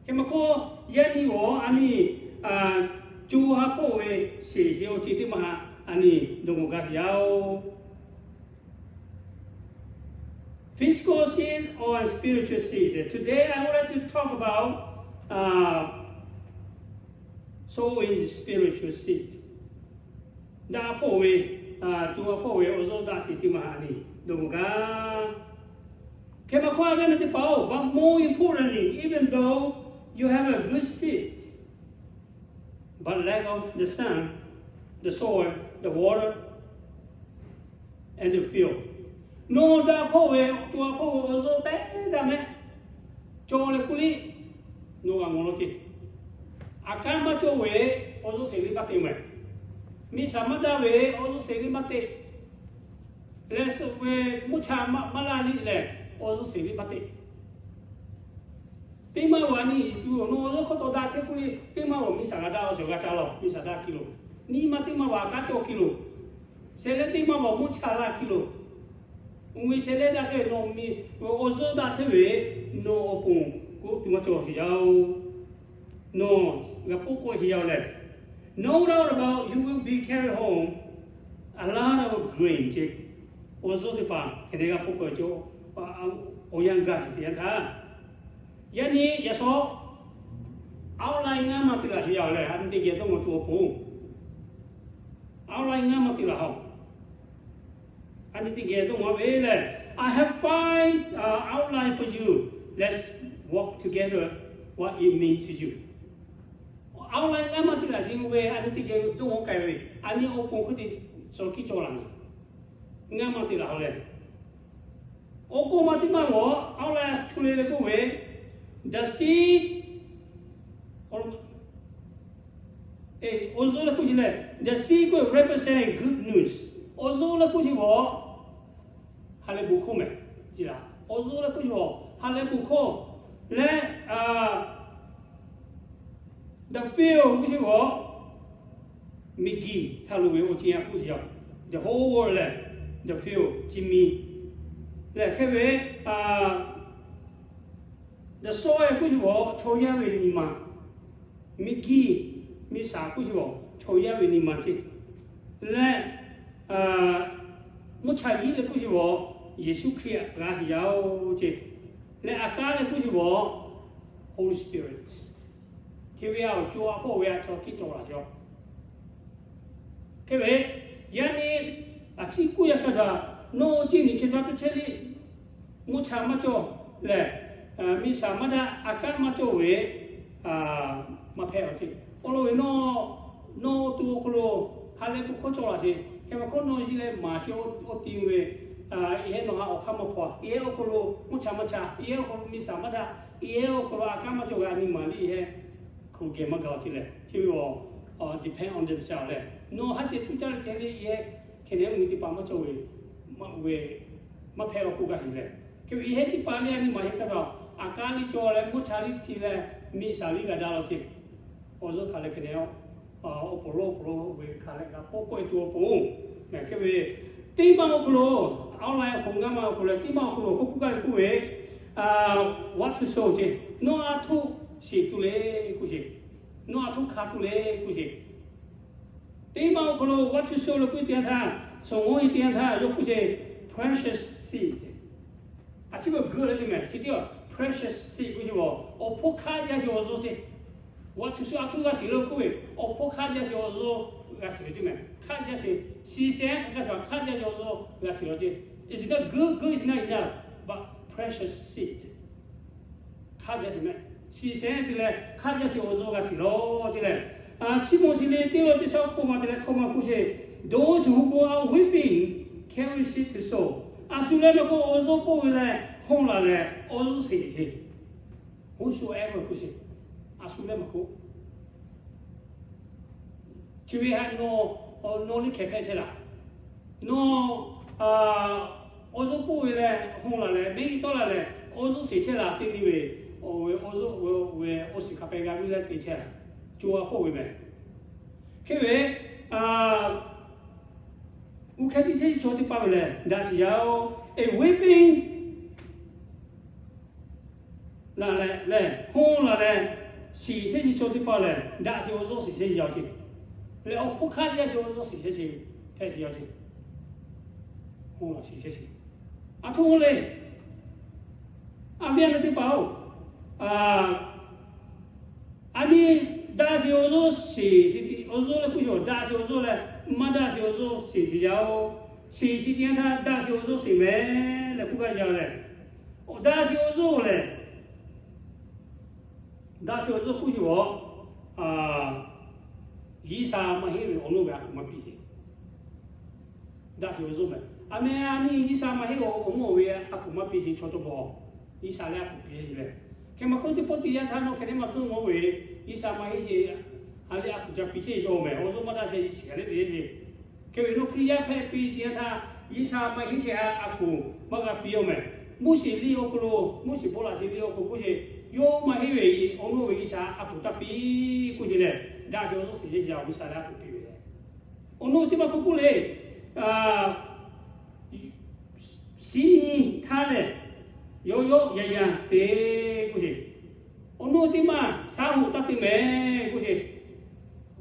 Hk'e maˇ hkawˇ, yaˇ nyi g'awˬ a nyi co ha hpawˇ ve shiˍ sheˍ awˬ ceuˬ teˇ maˬ haꞈ a nyi dawˇ g'awˬ gaˇ sheˍ yaˇ-oˬ. Physical seed or spiritual seed. Today I would like to talk about uh, sowing spiritual seed. Daꞈ hpawˇ ve, co ha hpawˇ ve awˬ zuhˇ daꞈ sheˍ teˇ maˬ haꞈ a nyi dawˇ g'awˬ gaˇ. Hk'e maˇ hkawˇ, a viˉ a nyi teˇ hpaˍ-oˬ, but more importantly, even though you have a good seed, but lack of the sun, the soil, the water, and the fuel. Nawˬ daꞈ hpawˇ ve, co ha hpawˇ ve awˬ zuhˇ pehˉ daꞈ mehˆ cawˬ leh k'oˆ liˇ, nawˬ g'a ngawˬ law ce. A kanˉ maˇ cawˬ ve, awˬ zuhˇ sheˍ liˇ maˇ te mehˬ. Miˬ saˍ maˇ daꞈ ve awˬ zuhˇ sheˍ liˇ maˇ te. Leh suh ve mvuhˇ cha maˇ laˇ liˇ lehˬ, awˬ zuhˇ sheˍ liˇ maˇ te. Teˇ maˇ vaˬ nyi tuˬ awˬ nu awˬ zuhˇ hk'aw taw daꞈ chehˇ peuˬ le. Teˇ maˇ vaˬ miˬ saˍ g'a daꞈ awˬ shawˍ g'a ca laˬ, miˬ saˍ daꞈ ki loˬ. Nyi ma teˇ maˇ vaˬ a kaˉ cawˬ ki loˬ. Shehˍ leh teˇ maˇ vaˬ mvuhˇ cha laˇ ki loˬ. Uˬ ve shehˍ leh daꞈ chehˇ ve nawˬ miˬ awˬ zuhˇ daꞈ chehˇ ve, nawˬ awˬ ponˬ k'oˆ tuˬ maˇ cawˬ sheˍ yaˇ oˬ. Nawˬ g'a k'oˆ k'oˆ sheˍ yaˇ oˬ lehˬ, no doubt about you will be carry home a lot of grain ce. Awˬ zuhˇ teˇ hpaˍ hk'e te g'a k'oˆ k'oˆ ce, awˬ yanˇ gaˬ sheˍ teˇ yanˇ htaˇ, yaˇ nyi yaꞈ shaw outline ngaˇ maˇ te laˬ sheˍ yaˇ oˬ lehˬ, a nyi teˇ geh dawˇ maw tuˬ awˬ ponˬ. Outline ngaˇ maˇ te laˬ haw. A nyi teˇ geh dawˇ maw ve lehˬ, I have five outline for you. Let's work together what it means to you. Outline ngaˇ maˇ te laˬ sheˍ ve a nyi teˇ geh dawˇ maw k'ai ve, a nyi awˬ ponˬ hk'e te shaw kiˇ cawˬ laˬ ngaˬ. Ngaˇ maˇ te laˬ haw lehˬ, awˬ k'oˆ ma teˇ maˇ g'awˬ outline htu le leh k'oˆ ve, the seed, awˬ zuhˇ leh k'oˆ sheˍ lehˬ, the seed k'oˆ ve represent good news. Awˬ zuhˇ leh k'oˆ sheˍ g'awˬ ha lehˬ bon hkawˇ mehˬ. Awˬ zuhˇ leh k'oˆ sheˍ g'awˬ ha lehˬ bon hkawˇ leh, the field k'oˆ sheˍ g'awˬ miˬguiˬ htaꞈ loˍ ve awˬ ceuˬ a k'oˆ sheˍ yaˇ. The whole world lehˬ the field, chi mi lehˬ hk'e ve, the soil k'oˆ sheˍ g'awˬ chaw yaˇ ve nyi ma. Miˬguiˬ, miˬ saˍ k'oˆ sheˍ g'awˬ chaw yaˇ ve nyi ma ce. Leh mvuhˇ cha yiˉ leh k'oˆ sheˍ g'awˬ Yeˍsuˆ Hkriꞈ g'a sheˍ yaˇ oˬ ce. Leh a kaˉ leh k'oˆ sheˍ g'awˬ Holy Spirit. Hk'e ve a awˬ co a hpawˇ ve a chaw kiˇ cawˬ laˬ yaˇ. Hk'e ve, yaˇ nyi a ciˉ k'oˆ yaˇ hk'a shaꞈ, nawˬ oˇ ceˇ nyi hk'e htaˇ tuˬ chehˇ le. Mvuhˇ cha maˇ cawˬ lehˬ, miˬ saˍ maˇ daꞈ, a kaˉ maˇ cawˬ ve, maˇ hpehꞈ awˬ ceˇ. Awˬ lawn ve nawˬ, nawˬ tuˬ awˬ hk'aw lo ha lehˬ bon hkawˇ cawˬ laˬ sheˍ. Hk'e ma hkawˇ nawˬ yiˇ leh maˍ sheˍ oˇ ti ve, yehˉ nawˬ ha awˬ hk'aˇ maˇ hpaw, yehˉ awˬ hk'aw lo mvuhˇ cha maˇ cha, yehˉ awˬ hk'aw lo miˬ saˍ maˇ daꞈ, yehˉ awˬ hk'aw lo a kaˉ maˇ cawˬ ve a nyi maˍ liˇ yehˉ hk'aw geh maˇ gaˬ awˬ ceˇ lehˬ, chi ve awˬ depend on themselves lehˬ, nawˬ ha ceh tuˬ caˇ leh ceh le yehˉ hk'e nehˉ mvuhˇ teˇ hpaˍ maˇ cawˬ ve, maˇ hpehꞈ awˬ k'oˆ gaˇ sheˍ lehˬ. Hk'e ve yehˉ teˇ hpaˍ le a nyi maˍ heˆ hk'a taw, a kaˉ liˇ cawˬ leh mvuhˇ cha liˇ hti leh miˬ saˍ liˇ g'a daꞈ law ceˇ. Awˬ zuhˇ hk'aˬ leh hk'e nehˉ, awˬ pon lawˇ awˬ pon lawˇ ve hk'aˬ leh g'a k'oˆ k'oˆ e tuˬ awˬ pon, hk'e ve teˇ maˇ awˬ hk'aw lo, outline awˬ hk'aw ngaˇ maˇ awˬ hk'aw leh teˇ maˇ awˬ hk'aw lo k'oˆ k'oˆ gaˇ ve k'oˆ ve, what to sow ce. Nawˬ a htoˆ shiˍ tuˬ le k'oˆ sheˍ. Nawˬ a htoˆ hkanˍ tuˬ le k'oˆ sheˍ. Teˇ maˇ awˬ hk'aw lo what to sow leh k'oˆ ve teˇ yanˇ htaˇ, shawˍ g'awˇ ve teˇ yanˇ htaˇ yawˇ k'oˆ sheˍ, precious seed. A ciˉ ve g'uiˬ leh ce mehˬ, chi teˇ precious seed k'oˆ sheˍ g'awˬ awˬ hpawˇ hkanˇ jaˇ sheˍ awˬ zuhˇ ce. What to sow a htoˆ g'a shiˍ le k'oˆ ve, awˬ hpawˇ hkanˇ jaˇ sheˍ awˬ zuhˇ g'a shiˍ ve ce mehˬ. Hkanˇ jaˇ sheˍ, shiˍ shehˍ g'a shiˍ hkanˇ jaˇ sheˍ awˬ zuhˇ g'a shiˍ law ce. Is not good, good is not enough, but precious seed. Hkanˇ jaˇ sheˍ mehˬ. Shiˍ shehˍ te leh hkanˇ jaˇ sheˍ awˬ zuhˇ g'a shiˍ law ce lehˬ, chi mawˬ shiˍ le teˇ law teˇ shaˉ hkawˇ ma te leh hkawˇ ma k'oˆ sheˍ, those who go out weeping carry seed to sow. A shu leh maˇ k'oˆ awˬ zuhˇ k'oˆ ve leh hawˇ laˬ leh awˬ zuhˇ shiˍ sheˍ. Whosoever k'oˆ sheˍ, a shu leh maˇ k'oˆ. Chi ve ha nawˬ, nawˬ liˇ hkeh hpehꞈ chehˇ laˬ. Nawˬ awˬ zuhˇ k'oˆ ve leh hawˇ laˬ leh mehˆ g'uˇ tawˆ laˬ leh awˬ zuhˇ shiˍ chehˇ laˬ te le ve, awˬ ve awˬ zuhˇ ve awˬ shiˍ hk'a pehꞈ g'a ve leh te chehˇ laˬ. Co a hpawˇ ve mehˬ. Hk'e ve, uˉ hkehˇ tiˇ chehˇ chaw teˇ hpaˍ ve lehˬ daꞈ shiˍ yaˇ oˬ. A weeping laˬ leh leh hawˇ laˬ leh shiˍ chehˇ chi chaw teˇ hpaˍ lehˬ daꞈ sheˍ awˬ zuhˇ shiˍ chehˇ yaˇ oˬ ce. Leh awˬ hpawˇ hkanˇ jaˇ sheˍ awˬ zuhˇ shiˍ chehˇ chi hpehꞈ sheˍ yaˇ oˬ ce. Hawˇ laˬ shiˍ chehˇ chi, a htoˆ le, a viˉ a nyi teˇ hpaˍ oˬ, a nyi daꞈ sheˍ awˬ zuhˇ shiˍ, awˬ zuhˇ leh k'oˆ sheˍ daꞈ sheˍ awˬ zuhˇ leh maˇ daꞈ sheˍ awˬ zuhˇ shiˍ sheˍ yaˇ oˬ. Shiˍ chi teˇ yanˇ htaˇ daꞈ sheˍ awˬ zuhˇ shiˍ mehˬ leh k'oˆ gaˇ yaˇ lehˬ, awˬ daꞈ sheˍ awˬ zuhˇ lehˬ daꞈ sheˍ awˬ zuhˇ k'oˆ sheˍ g'awˬ, G'uiˬsha maˇ heˆ ve awˬ lonˉ ve a kuˬ maˇ piˇ sheˍ. Daꞈ sheˍ awˬ zuhˇ mehˬ. A meh a nyi G'uiˬsha maˇ heˆ awˬ lonˉ ve a kuˬ maˇ piˇ sheˍ chaw cawˬ bawˬ. G'uiˬsha leh a kuˬ piˇ sheˍ leh, hk'e ma hk'oˆ teˇ pawˆ teˇ yanˇ htaˇ nawˬ hk'e te maˇ dawˇ nawˬ ve, G'uiˬsha maˇ heˆ sheˍ A leh a kuˬ ca piˇ chehˇ cawˬ mehˍ. Awˬ zuhˇ maˇ daꞈ sheh shiˍ leh te chehˇ. Hk'e ve nawˬ Hkriꞈ yaˇ hpehꞈ piˇ teˇ yanˇ htaˇ, G'uiˬsha maˇ heˆ shehˍ htaˇ a kuˬ maˇ g'a piˇ-oˬ mehˍ. Moˉseˍ liˇ awˬ hk'aw lo, Moˉseˍ bon laꞈ sheˍ liˇ awˬ hk'aw lo k'oˆ ve, yawˇ maˇ heˆ ve, awˬ nuˇ ve G'uiˬsha a kuˬ taˇ piˇ k'oˆ ve lehˬ, daꞈ sheh awˬ zuhˇ shiˍ chehˇ shiˍ G'uiˬsha leh a kuˬ piˇ ve lehˬ, awˬ nuˇ teˇ maˇ k'oˆ k'oˆ le. Shiˉ nyi htaˇ lehˬ, yawˇ yawˆ yan yan te k'oˆ sheˍ. Awˬ nuˇ teˇ maˇ shaˉ hoꞈ taˇ te mehˍ k'oˆ sheˍ.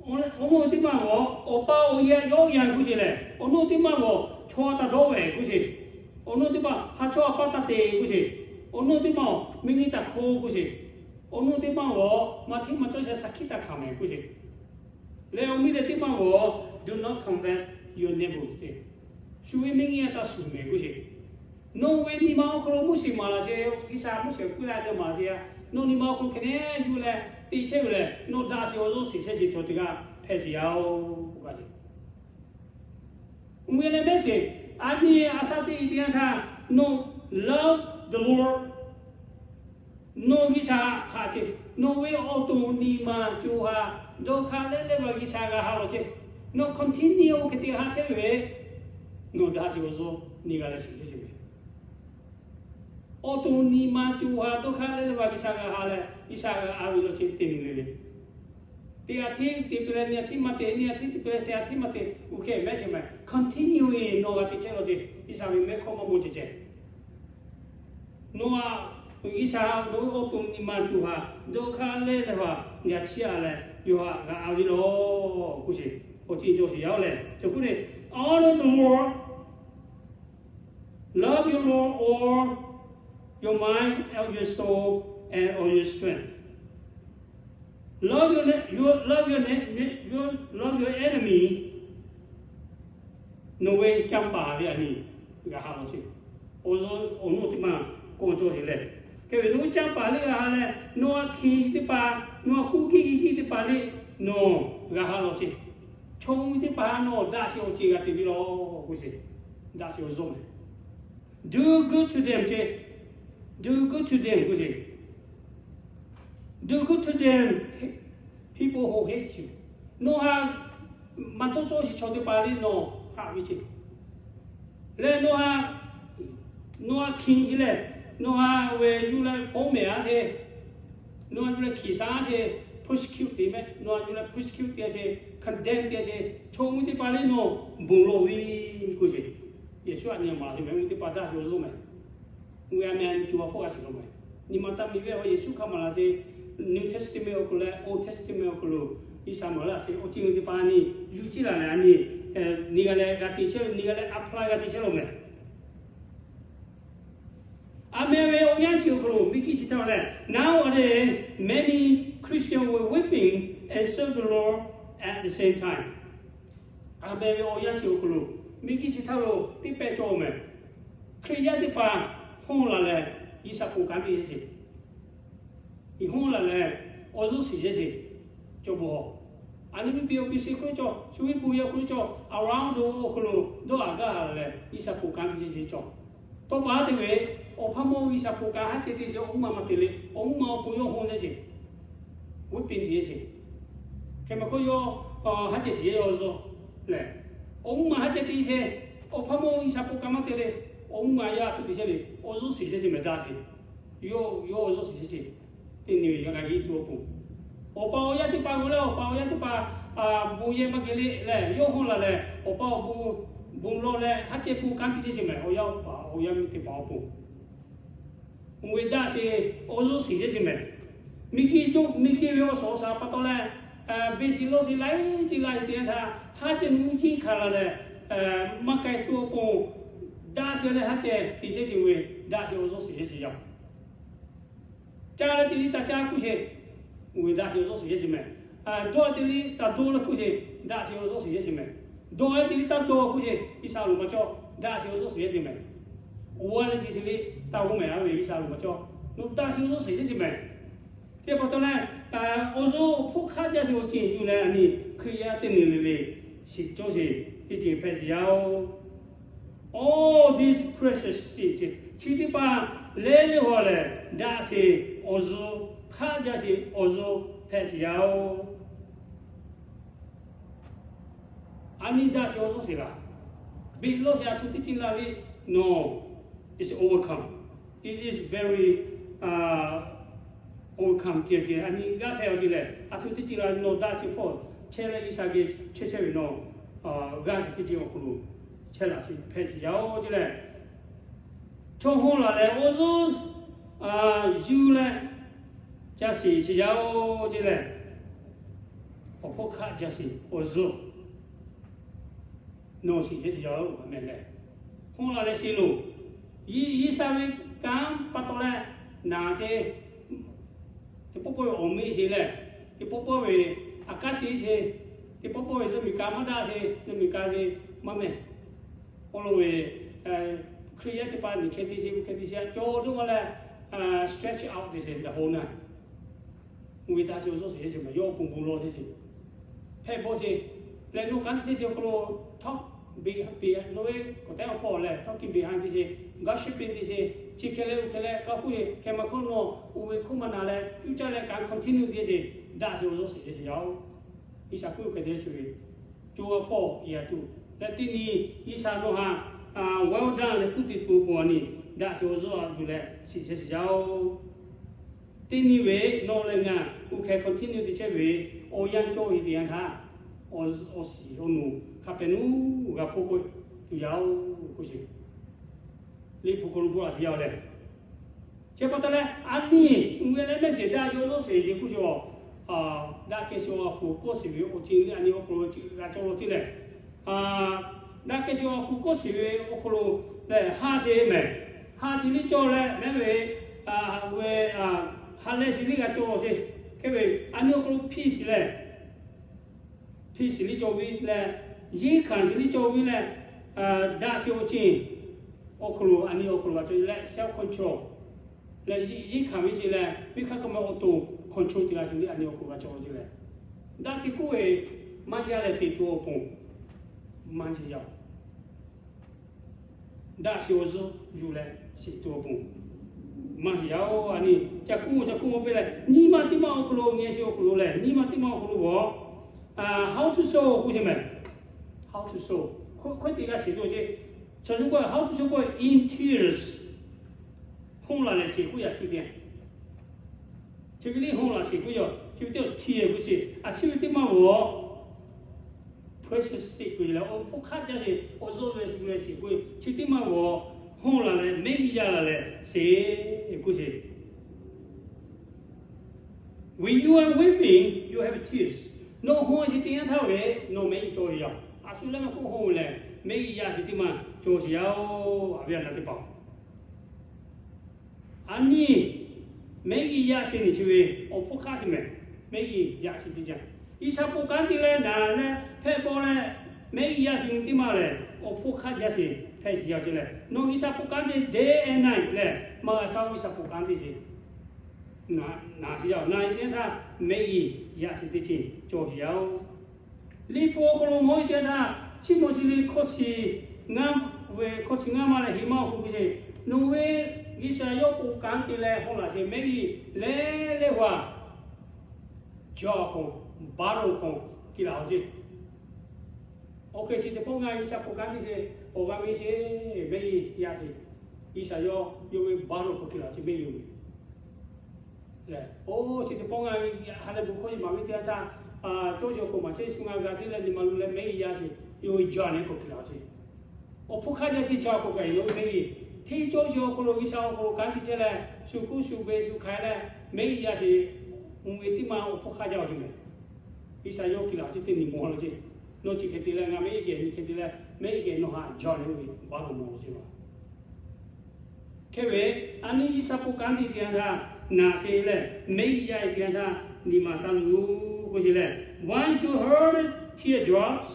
Awˬ nuˇ teˇ maˇ g'awˬ awˬ pa awˬ yaˇ yawˆ yan k'oˆ sheˍ lehˬ, awˬ nuˇ teˇ maˇ g'awˬ chaw taˇ dawˇ ve k'oˆ sheˍ. Awˬ nuˇ teˇ maˇ ha chawˇ a paˇ taˇ te k'oˆ sheˍ. Awˬ nuˇ teˇ maˇ miˇ nyi taˇ hk'oˆ k'oˆ sheˍ. Awˬ nuˇ teˇ maˇ g'awˬ maˇ hteˇ maˇ cawˇ sheh shaˍ hkiˆ taˇ hkanˍ mehˍ k'oˆ sheˍ. Leh awˬ miˇ lehˬ teˇ maˇ g'awˬ, do not covet your neighbor. Shu ve miˇ nyi a taˇ shuˍ mehˍ k'oˆ sheˍ. Nawˬ ve nyi ma awˬ hk'aw lo Moˉseˍ maˍ laˬ sheˍ, G'uiˬsha Moˉseˍ k'oˆ la te maˍ sheˍ a. Nawˬ nyi ma awˬ hk'aw lo hk'e ne yuˬ leh te chehˇ ve lehˬ, nawˬ daꞈ sheh awˬ zuhˇ shiˍ chehˇ shiˍ chaw teˇ g'aˇ hpehꞈ sheˍ yaˇ-oˬ k'oˆ sheˍ. Uˇ ve leh mehˆ sheˍ, a nyi a shaˉ teˇ nyi teˇ yanˇ htaˇ, nawˬ love the Lord, nawˬ G'uiˬsha haꞈ chehˇ, nawˬ ve awˬ to nyi ma co ha dawˇ hk'aˇ leh leh va G'uiˬsha g'a ha lawˬ chehˇ. Nawˬ continue hk'e te haꞈ chehˇ ve, nawˬ daꞈ sheh awˬ zuhˇ nyi g'a leh shiˍ chehˇ sheˍ ve. Awˬ to nyi ma co ha dawˇ hk'aˇ leh leh va G'uiˬsha g'a ha leh G'uiˬsha g'a a ve lawˬ chehˇ te nyi le le. Teˇ a hteˇ te peuˬ leh nyi a hteˇ maˇ te, nyi a hteˇ te peuˬ leh sheh a hteˇ maˇ te, uˇ hkeh mehˆ sheˍ mehˍ. Continue nawˬ g'a te chehˇ lawˬ chehˇ, G'uiˬsha ve mehˆ hkawˇ maˇ maw ceh ceh. Nawˬ a, G'uiˬsha nawˬ ve awˬ to nyi ma co ha dawˇ hk'aˇ leh leh va g'a chiˇ a leh yawˇ htaꞈ g'a a ve lawˬ k'oˆ sheˍ. Awˬ ceuˬ cawˬ sheˍ yaˇ-oˬ lehˬ, chi k'oˆ le, honor the Lord, love your Lord all your mind, all your soul, and all your strength. Love your ne- your love your ne- your love your enemy. Nawˬ ve canˇ paˍ ve a nyi g'a ha lawˬ sheˍ. Awˬ zuhˇ awˬ nuˇ teˇ maˇ k'awꞈ cawˬ sheˍ leh, hk'e ve nawˬ ve canˇ paˍ leh g'a ha leh, nawˬ a hkiˬ teˇ hpaˍ, nawˬ a kuˇ kiˇ kiˇ teˇ hpaˍ leh nawˬ g'a ha lawˬ sheˍ. Chaw mvuh teˇ hpaˍ nawˬ daꞈ sheh awˬ ceuˬ g'a te ve lawˬ k'oˆ sheˍ. Daꞈ sheh awˬ zuhˇ mehˍ. Do good to them ce. Do good to them k'oˆ sheˍ. Do good to them, people who hate you. Nawˬ ha maˇ dawˇ cawˇ sheˍ chaw teˇ hpaˍ leh nawˬ haꞈ ve ce. Leh nawˬ ha, nawˬ ha hkiˬ sheˍ leh, nawˬ ha ve yuˬ leh fawˉ mehˍ a sheˍ. Nawˬ ha yuˬ leh hkiˬ sha sheˍ, persecute te mehˍ. Nawˬ ha yuˬ leh persecute te sheˍ, condemn te sheˍ, chaw mvuh teˇ hpaˍ leh nawˬ bon lawˬ ve k'oˆ sheˍ. Yeˍsuˆ a nyi maˍ laˬ sheˍ mehˍ, mvuh teˇ hpaˍ daꞈ sheh awˬ zuhˇ mehˍ. Uˇ ve a meh a nyi co ha hpawˇ g'a shiˍ lawˬ mehˍ. Nyi ma taˇ miˬ ve a Yeˍsuˆ hk'a maˍ laˬ sheˍ, New Testament awˬ hk'aw lo leh Old Testament awˬ hk'aw lo G'uiˬsha maˍ laˬ sheˍ, awˬ ceuˬ teˇ hpaˍ a nyi yuˬ ciˇ laˬ leh a nyi, nyi g'a leh g'a te chehˇ, nyi g'a leh apply g'a te chehˇ lawˬ mehˍ. A meh ve awˬ yanˇ chi awˬ hk'aw lo miˬ guiˬ chi htaˇ lehˬ, nowadays many Christians were weeping and serve the Lord at the same time. A meh ve awˬ yanˇ chi awˬ hk'aw lo miˬ guiˬ chi htaˇ lo teˇ pehˇ cawˬ mehˍ. Hkriꞈ yaˇ teˇ hpaˍ hawˇ laˬ leh G'uiˬsha ponˬ kanˉ te sheˍ. Iˉ hawˇ laˬ leh awˬ zuhˇ shiˍ sheˍ. Cawˬ bawˬ, a nyi miˇ piˇ awˬ piˇ sheˍ hk'oˆ cawˬ, shu ve bon yaˇ hk'oˆ cawˬ, around the world awˬ hk'aw lo dawˇ a gaˇ laˬ leh G'uiˬsha ponˬ kanˉ te sheˍ cawˬ. Tawˇ pa te ve, awˬ hpaˇ mawˇ G'uiˬsha ponˬ kanˉ haˉ ceh te sheˍ, awˬ mvuhˇ ma maˇ te le, awˬ mvuhˇ ma awˬ pon yawˇ hawˇ sheˍ. Weeping te sheˍ. Hk'e mehˍ hk'oˆ yawˇ haˉ ceh shiˍ yawˇ zuhˇ lehˬ, awˬ mvuhˇ ma haˉ ceh te sheˍ, awˬ hpaˇ mawˇ G'uiˬsha ponˬ kanˉ maˇ te le, awˬ mvuhˇ ma yaˇ a htoꞈ te sheˍ le, awˬ zuhˇ shiˍ sheˍ mehˍ daꞈ sheˍ. Yawˇ, yawˇ awˬ zuhˇ shiˍ sheˍ sheˍ. Teˇ nyi ve yaꞈ k'a yeˇ tuˬ awˬ pon, awˬ pa awˬ yaˇ teˇ hpaˍ g'aw leh awˬ pa awˬ yaˇ teˇ hpaˍ bon yehˬ maˇ geh le lehˬ, yawˇ hawˇ laˬ lehˬ, awˬ pa awˬ bon, bon lawˬ leh haˉ ceh ponˬ kanˉ te sheˍ sheˍ mehˍ. Awˬ yaˇ awˬ pa awˬ yaˇ miˇ teˇ hpaˍ awˬ pon, uˇ ve daꞈ sheˍ awˬ zuhˇ shiˍ sheˍ sheˍ mehˍ. Miˬ guiˬ cawˬ, miˬ guiˬ ve awˬ suhˍ awˬ shaˍ pa taw leh, beˬ shiˍ lawˇ shiˍ laiˉ ceuˬ laiˉ te htaˇ, haˉ ceh nuˇ ciˇ hkanˍ laˬ leh, maˇ k'ai tuˬ awˬ pon, daꞈ sheˍ leh haˉ ceh te sheˍ sheˍ ve, daꞈ sheˍ awˬ zuhˇ shiˍ sheˍ sheˍ yaˇ. Caˇ leh te liˇ taˇ caˇ k'oˆ sheˍ, uˇ ve daꞈ sheˍ awˬ zuhˇ shiˍ sheˍ sheˍ mehˍ. Dawˇ leh te liˇ taˇ dawˇ leh k'oˆ sheˍ, daꞈ sheˍ awˬ zuhˇ shiˍ sheˍ sheˍ mehˍ. Dawˇ leh te liˇ taˇ dawˇ k'oˆ sheˍ, G'uiˬsha loˍ maˇ cawˇ, daꞈ sheˍ awˬ zuhˇ shiˍ sheˍ sheˍ mehˍ. Oˇ a leh te sheˍ liˇ taˇ g'oˇ mehˍ a ve G'uiˬsha loˍ maˇ cawˇ, nawˬ daꞈ sheˍ awˬ zuhˇ shiˍ sheˍ sheˍ mehˍ. Teˇ pa taw leh, awˬ zuhˇ awˬ hpfuhˇ hk'aˆ jaˇ sheˍ awˬ ceuˬ yuˬ leh a nyi Hkriꞈ yaˇ teˇ nyi le le shiˍ cawˇ sheˍ teˇ ceuˬ hpehꞈ te yaˇ-oˬ. All these precious things, chi teˇ hpaˍ leh leh haw lehˬ, daꞈ sheˍ awˬ zuhˇ, hk'aˆ jaˇ sheˍ awˬ zuhˇ hpehꞈ te yaˇ-oˬ. A nyi daꞈ sheˍ awˬ zuhˇ sheˍ laˬ. Beˬ lawˇ sheˍ a htoꞈ teˇ ceuˬ la le. No, it's overcome. It is very overcome ceh ceh a nyi g'aˇ hpehꞈ awˬ ceuˬ lehˬ, a htoꞈ teˇ ceuˬ la nawˬ daꞈ sheˍ hpawˇ chehˇ leh G'uiˬsha geh chehˇ chehˇ ve nawˬ g'aˇ sheˍ teˇ ceuˬ awˬ hk'aw lo chehˇ laꞈ sheˍ hpehꞈ sheˍ yaˇ oˬ ceh lehˬ, chaw hawˇ laˬ leh awˬ zuhˇ yuˬ leh ca shiˍ sheˍ yaˇ oˬ ceh lehˬ, awˬ hpawˇ hk'aˆ ca shiˍ awˬ zuhˇ nawˬ shiˍ chehˇ sheˍ yaˇ oˬ mehˍ leh, hawˇ laˬ leh shiˍ loˬ. G'uiˬsha ve kanˉ pa taw leh naˍ sheˍ, teˇ pawˆ pawˆ ve awˬ meˆ sheˍ leh, teˇ pawˆ pawˆ ve aꞈ kaˉ sheˍ sheˍ, teˇ pawˆ pawˆ ve zuhˇ miˬ ka maˇ daꞈ sheˍ, zuhˇ miˬ ka sheˍ maˇ mehˍ. Awˬ lawn ve Hkriꞈ yaˇ teˇ hpaˍ nyi hkeh te sheˍ, hkeh te sheˍ a cawˬ dawˇ ma leh, stretch out te sheˍ daꞈ ho na. Uˇ ve daꞈ sheˍ awˬ zuhˇ sheˍ sheˍ maˬ yawˇ awˬ pon bon lawˬ sheˍ sheˍ hpehꞈ bawˆ sheˍ leh, nawˬ kanˉ te sheˍ sheˍ awˬ hk'aw lo htawˇ beˬ peˍ nawˬ ve kawˬ tehˉ awˬ hpawˇ lehˬ htawˇ kiˇ beˬ ha te sheˍ, gaˇ shiˉ peˍ te sheˍ, chi hkeh leh oˇ hkeh leh kaˇ k'oˆ ve hkeh ma hkawˇ nawˬ uˇ ve hk'oˆ maˇ na leh cuˇ caˇ leh kanˉ continue te sheˍ, daꞈ sheˍ awˬ zuhˇ sheˍ sheˍ yaˇ oˬ. G'uiˬsha k'oˆ hkeh te sheˍ ve co a hpawˇ yaꞈ tuˬ leh teˇ nyi G'uiˬsha nawˬ htaꞈ well done leh kuˇ te tuˬ awˬ pon a nyi daꞈ sheˍ awˬ zuhˇ a tuˬ leh shiˍ chehˇ sheˍ yaˇ oˬ. Teˇ nyi ve nawˬ leh ngaˬ uˇ hkeh continue te chehˇ ve awˬ yanˇ cawˇ ve teˇ yanˇ htaˇ, awˬ shiˍ awˬ nuˬ hk'a pehꞈ nuˇ g'a hpoˆ k'oˆ tuˬ yaˇ oˬ k'oˆ sheˍ. Liꞈ hpu hk'aw lo bvuhꞈ a te yaˇ oˬ leh, chi pa taw leh a nyi uˇ ve leh mehˆ sheˍ daꞈ sheˍ awˬ zuhˇ sheˍ yeˬ k'oˆ sheˍ a, daꞈ kehˬ sheˍ awˬ hk'aw lo kawˆ sheˍ ve awˬ ceuˬ a nyi awˬ hk'aw lo chi g'a cawˬ law ceˇ lehˬ, daꞈ kehˬ sheˍ awˬ hk'aw lo kawˆ sheˍ ve awˬ hk'aw lo lehˬ ha sheˍ mehˍ. Ha sheˍ liˇ cawˬ leh mehˍ ve, uˇ ve ha leh sheˍ liˇ g'a cawˬ law ceˇ. Hk'e ve a nyi awˬ hk'aw lo peace lehˬ, peace liˇ cawˬ ve leh, yeˇ hkanˍ sheˍ liˇ cawˬ ve leh, daꞈ sheˍ awˬ ceuˬ awˬ hk'aw lo a nyi awˬ hk'aw lo g'a cawˬ leh self control leh yeˇ hkanˍ ve sheˍ leh venˇ hk'aˇ kaꞈ ma awˬ to control te g'a sheˍ ve a nyi awˬ hk'aw lo g'a cawˬ law ceˇ lehˬ, daꞈ sheˍ k'oˆ ve maˇ jaˇ leh te tuˬ awˬ pon maˇ jaˇ. Daꞈ sheˍ awˬ zuhˇ yuˬ leh shiˍ tuˬ awˬ pon maˇ shiˍ yaˇ oˬ. A nyi ca kuˇ ca kuˇ maˇ piˇ leh nyi ma teˇ maˇ awˬ hk'aw lo ngeh sheˍ awˬ hk'aw lo lehˬ, nyi ma teˇ maˇ awˬ hk'aw lo g'awˬ, how to show k'oˆ sheˍ mehˍ. How to show, hk'oˆ hk'oˆ te g'a shiˍ tuˬ ceˇ. Chaw shu k'oˆ how to show k'oˆ in tears. Hawˇ laˬ leh shiˍ k'oˆ yaꞈ chi te Chi ve liˇ hawˇ laˬ sheˍ k'oˆ yaˇ, chi ve teˇ tears k'oˆ sheˍ, a chi ve teˇ maˇ g'awˬ, precious seed k'oˆ leh awˬ hpawˇ hk'aˆ jaˇ sheˍ, awˬ zuhˇ ve shiˍ k'oˆ leh shiˍ k'oˆ chi teˇ maˇ g'awˬ, hawˇ laˬ leh mehˆ g'uˇ yaˇ laˬ leh sheˍ k'oˆ sheˍ. When you are weeping, you have tears. Nawˬ hawˇ sheˍ teˇ yanˇ htaˇ ve nawˬ mehˆ g'uˇ cawˬ ve yaˇ. A shu leh maˇ k'oˆ hawˇ lehˬ mehˆ g'uˇ yaˇ sheˍ teˇ maˇ cawˬ sheˍ yaˇ oˬ, a ve a na teˇ hpaˍ. A nyi, mehˆ g'uˇ yaˇ sheˍ nyi chi ve awˬ hpawˇ hk'aˆ sheˍ mehˍ. Mehˆ g'uˇ yaˇ sheˍ teˇ jaˇ. G'uiˬsha bon kanˉ te leh naˍ leh hpehꞈ bawˆ leh mehˆ g'uˇ yaˇ sheˍ nyi teˇ maˇ lehˬ, awˬ hpawˇ hk'aˆ jaˇ sheˍ hpehꞈ sheˍ yaˇ ceˇ leh, nawˬ G'uiˬsha bon kanˉ te day and night lehˬ, maˇ g'a shaˉ G'uiˬsha bon kanˉ te sheˍ. Naˍ sheˍ yaˇ, naˍ teˇ yanˇ htaˇ mehˆ g'uˇ yaˇ sheˍ teˇ ceuˬ cawˬ sheˍ yaˇ oˬ. Liꞈ hpu awˬ hk'aw lo mawˬ ve teˇ yanˇ htaˇ, Chiˇmawˬsheˍ liꞈ hkawˇ chi ngaˇ ve hkawˇ chi ngaˇ maˇ leh heˍ maˇ awˬ hk'aw lo k'oˆ sheˍ, nawˬ ve G'uiˬsha yawˇ k'oˆ kanˉ te leh hawˇ laˬ sheˍ mehˆ g'uˇ leh leh g'aˇ jaw k'o, baˆ lo k'o, kiˇ laˬ awˬ ceˇ. Awˬ hk'e chi teˇ pawˆ ngaˇ G'uiˬsha k'oˆ kanˉ te sheˍ, awˬ g'aˇ ve sheˍ, mehˆ g'uˇ yaˇ sheˍ, G'uiˬsha yawˇ yawˇ ve baˆ lo k'o kiˇ laˬ awˬ ceˇ mehˆ g'uˇ lehˬ, oˇ chi teˇ pawˆ ngaˇ ve ha leh bon hkawˇ yeˬ maˍ ve teˇ yanˇ htaˇ, cawˇ sheˍ awˬ hk'aw maˇ chehˇ shu ngaˇ g'a teˇ leh nyi ma lu leh mehˆ g'uˇ yaˇ sheˍ, yawˇ ve jaw nehˬ k'o kiˇ laˬ awˬ ceˇ. Awˬ hpawˇ hk'aˆ jaˇ chi jaw k'o kaꞈ e nawˬ ve mehˆ g'uˇ, hteˇ cawˇ sheˍ awˬ hk'aw lo G'uiˬsha awˬ hk'aw lo kanˉ te chehˇ leh, shu kuˇ shu be shu hk'ai leh, mehˆ g'uˇ yaˇ sheˍ, uˇ ve teˇ maˇ awˬ hpawˇ hk'aˆ jaˇ awˬ ceˇ mehˍ. G'uiˬsha yawˇ kiˇ laˬ awˬ ceˇ teˇ nyi mawˬ law ceˇ. Nawˬ chi hk'e te leh ngaˇ mehˆ g'uˇ geh nyi hk'e te leh mehˆ g'uˇ geh nawˬ htaꞈ jaw nehˬ ve baˆ lo mawˬ law ceˇ laˬ. Hk'e ve, a nyi G'uiˬsha k'oˆ kanˉ te teˇ yanˇ htaˇ naˍ sheˍ leh, mehˆ g'uˇ yaˇ teˇ yanˇ htaˇ nyi ma taˇ luˬ k'oˆ sheˍ leh, once you heard teardrops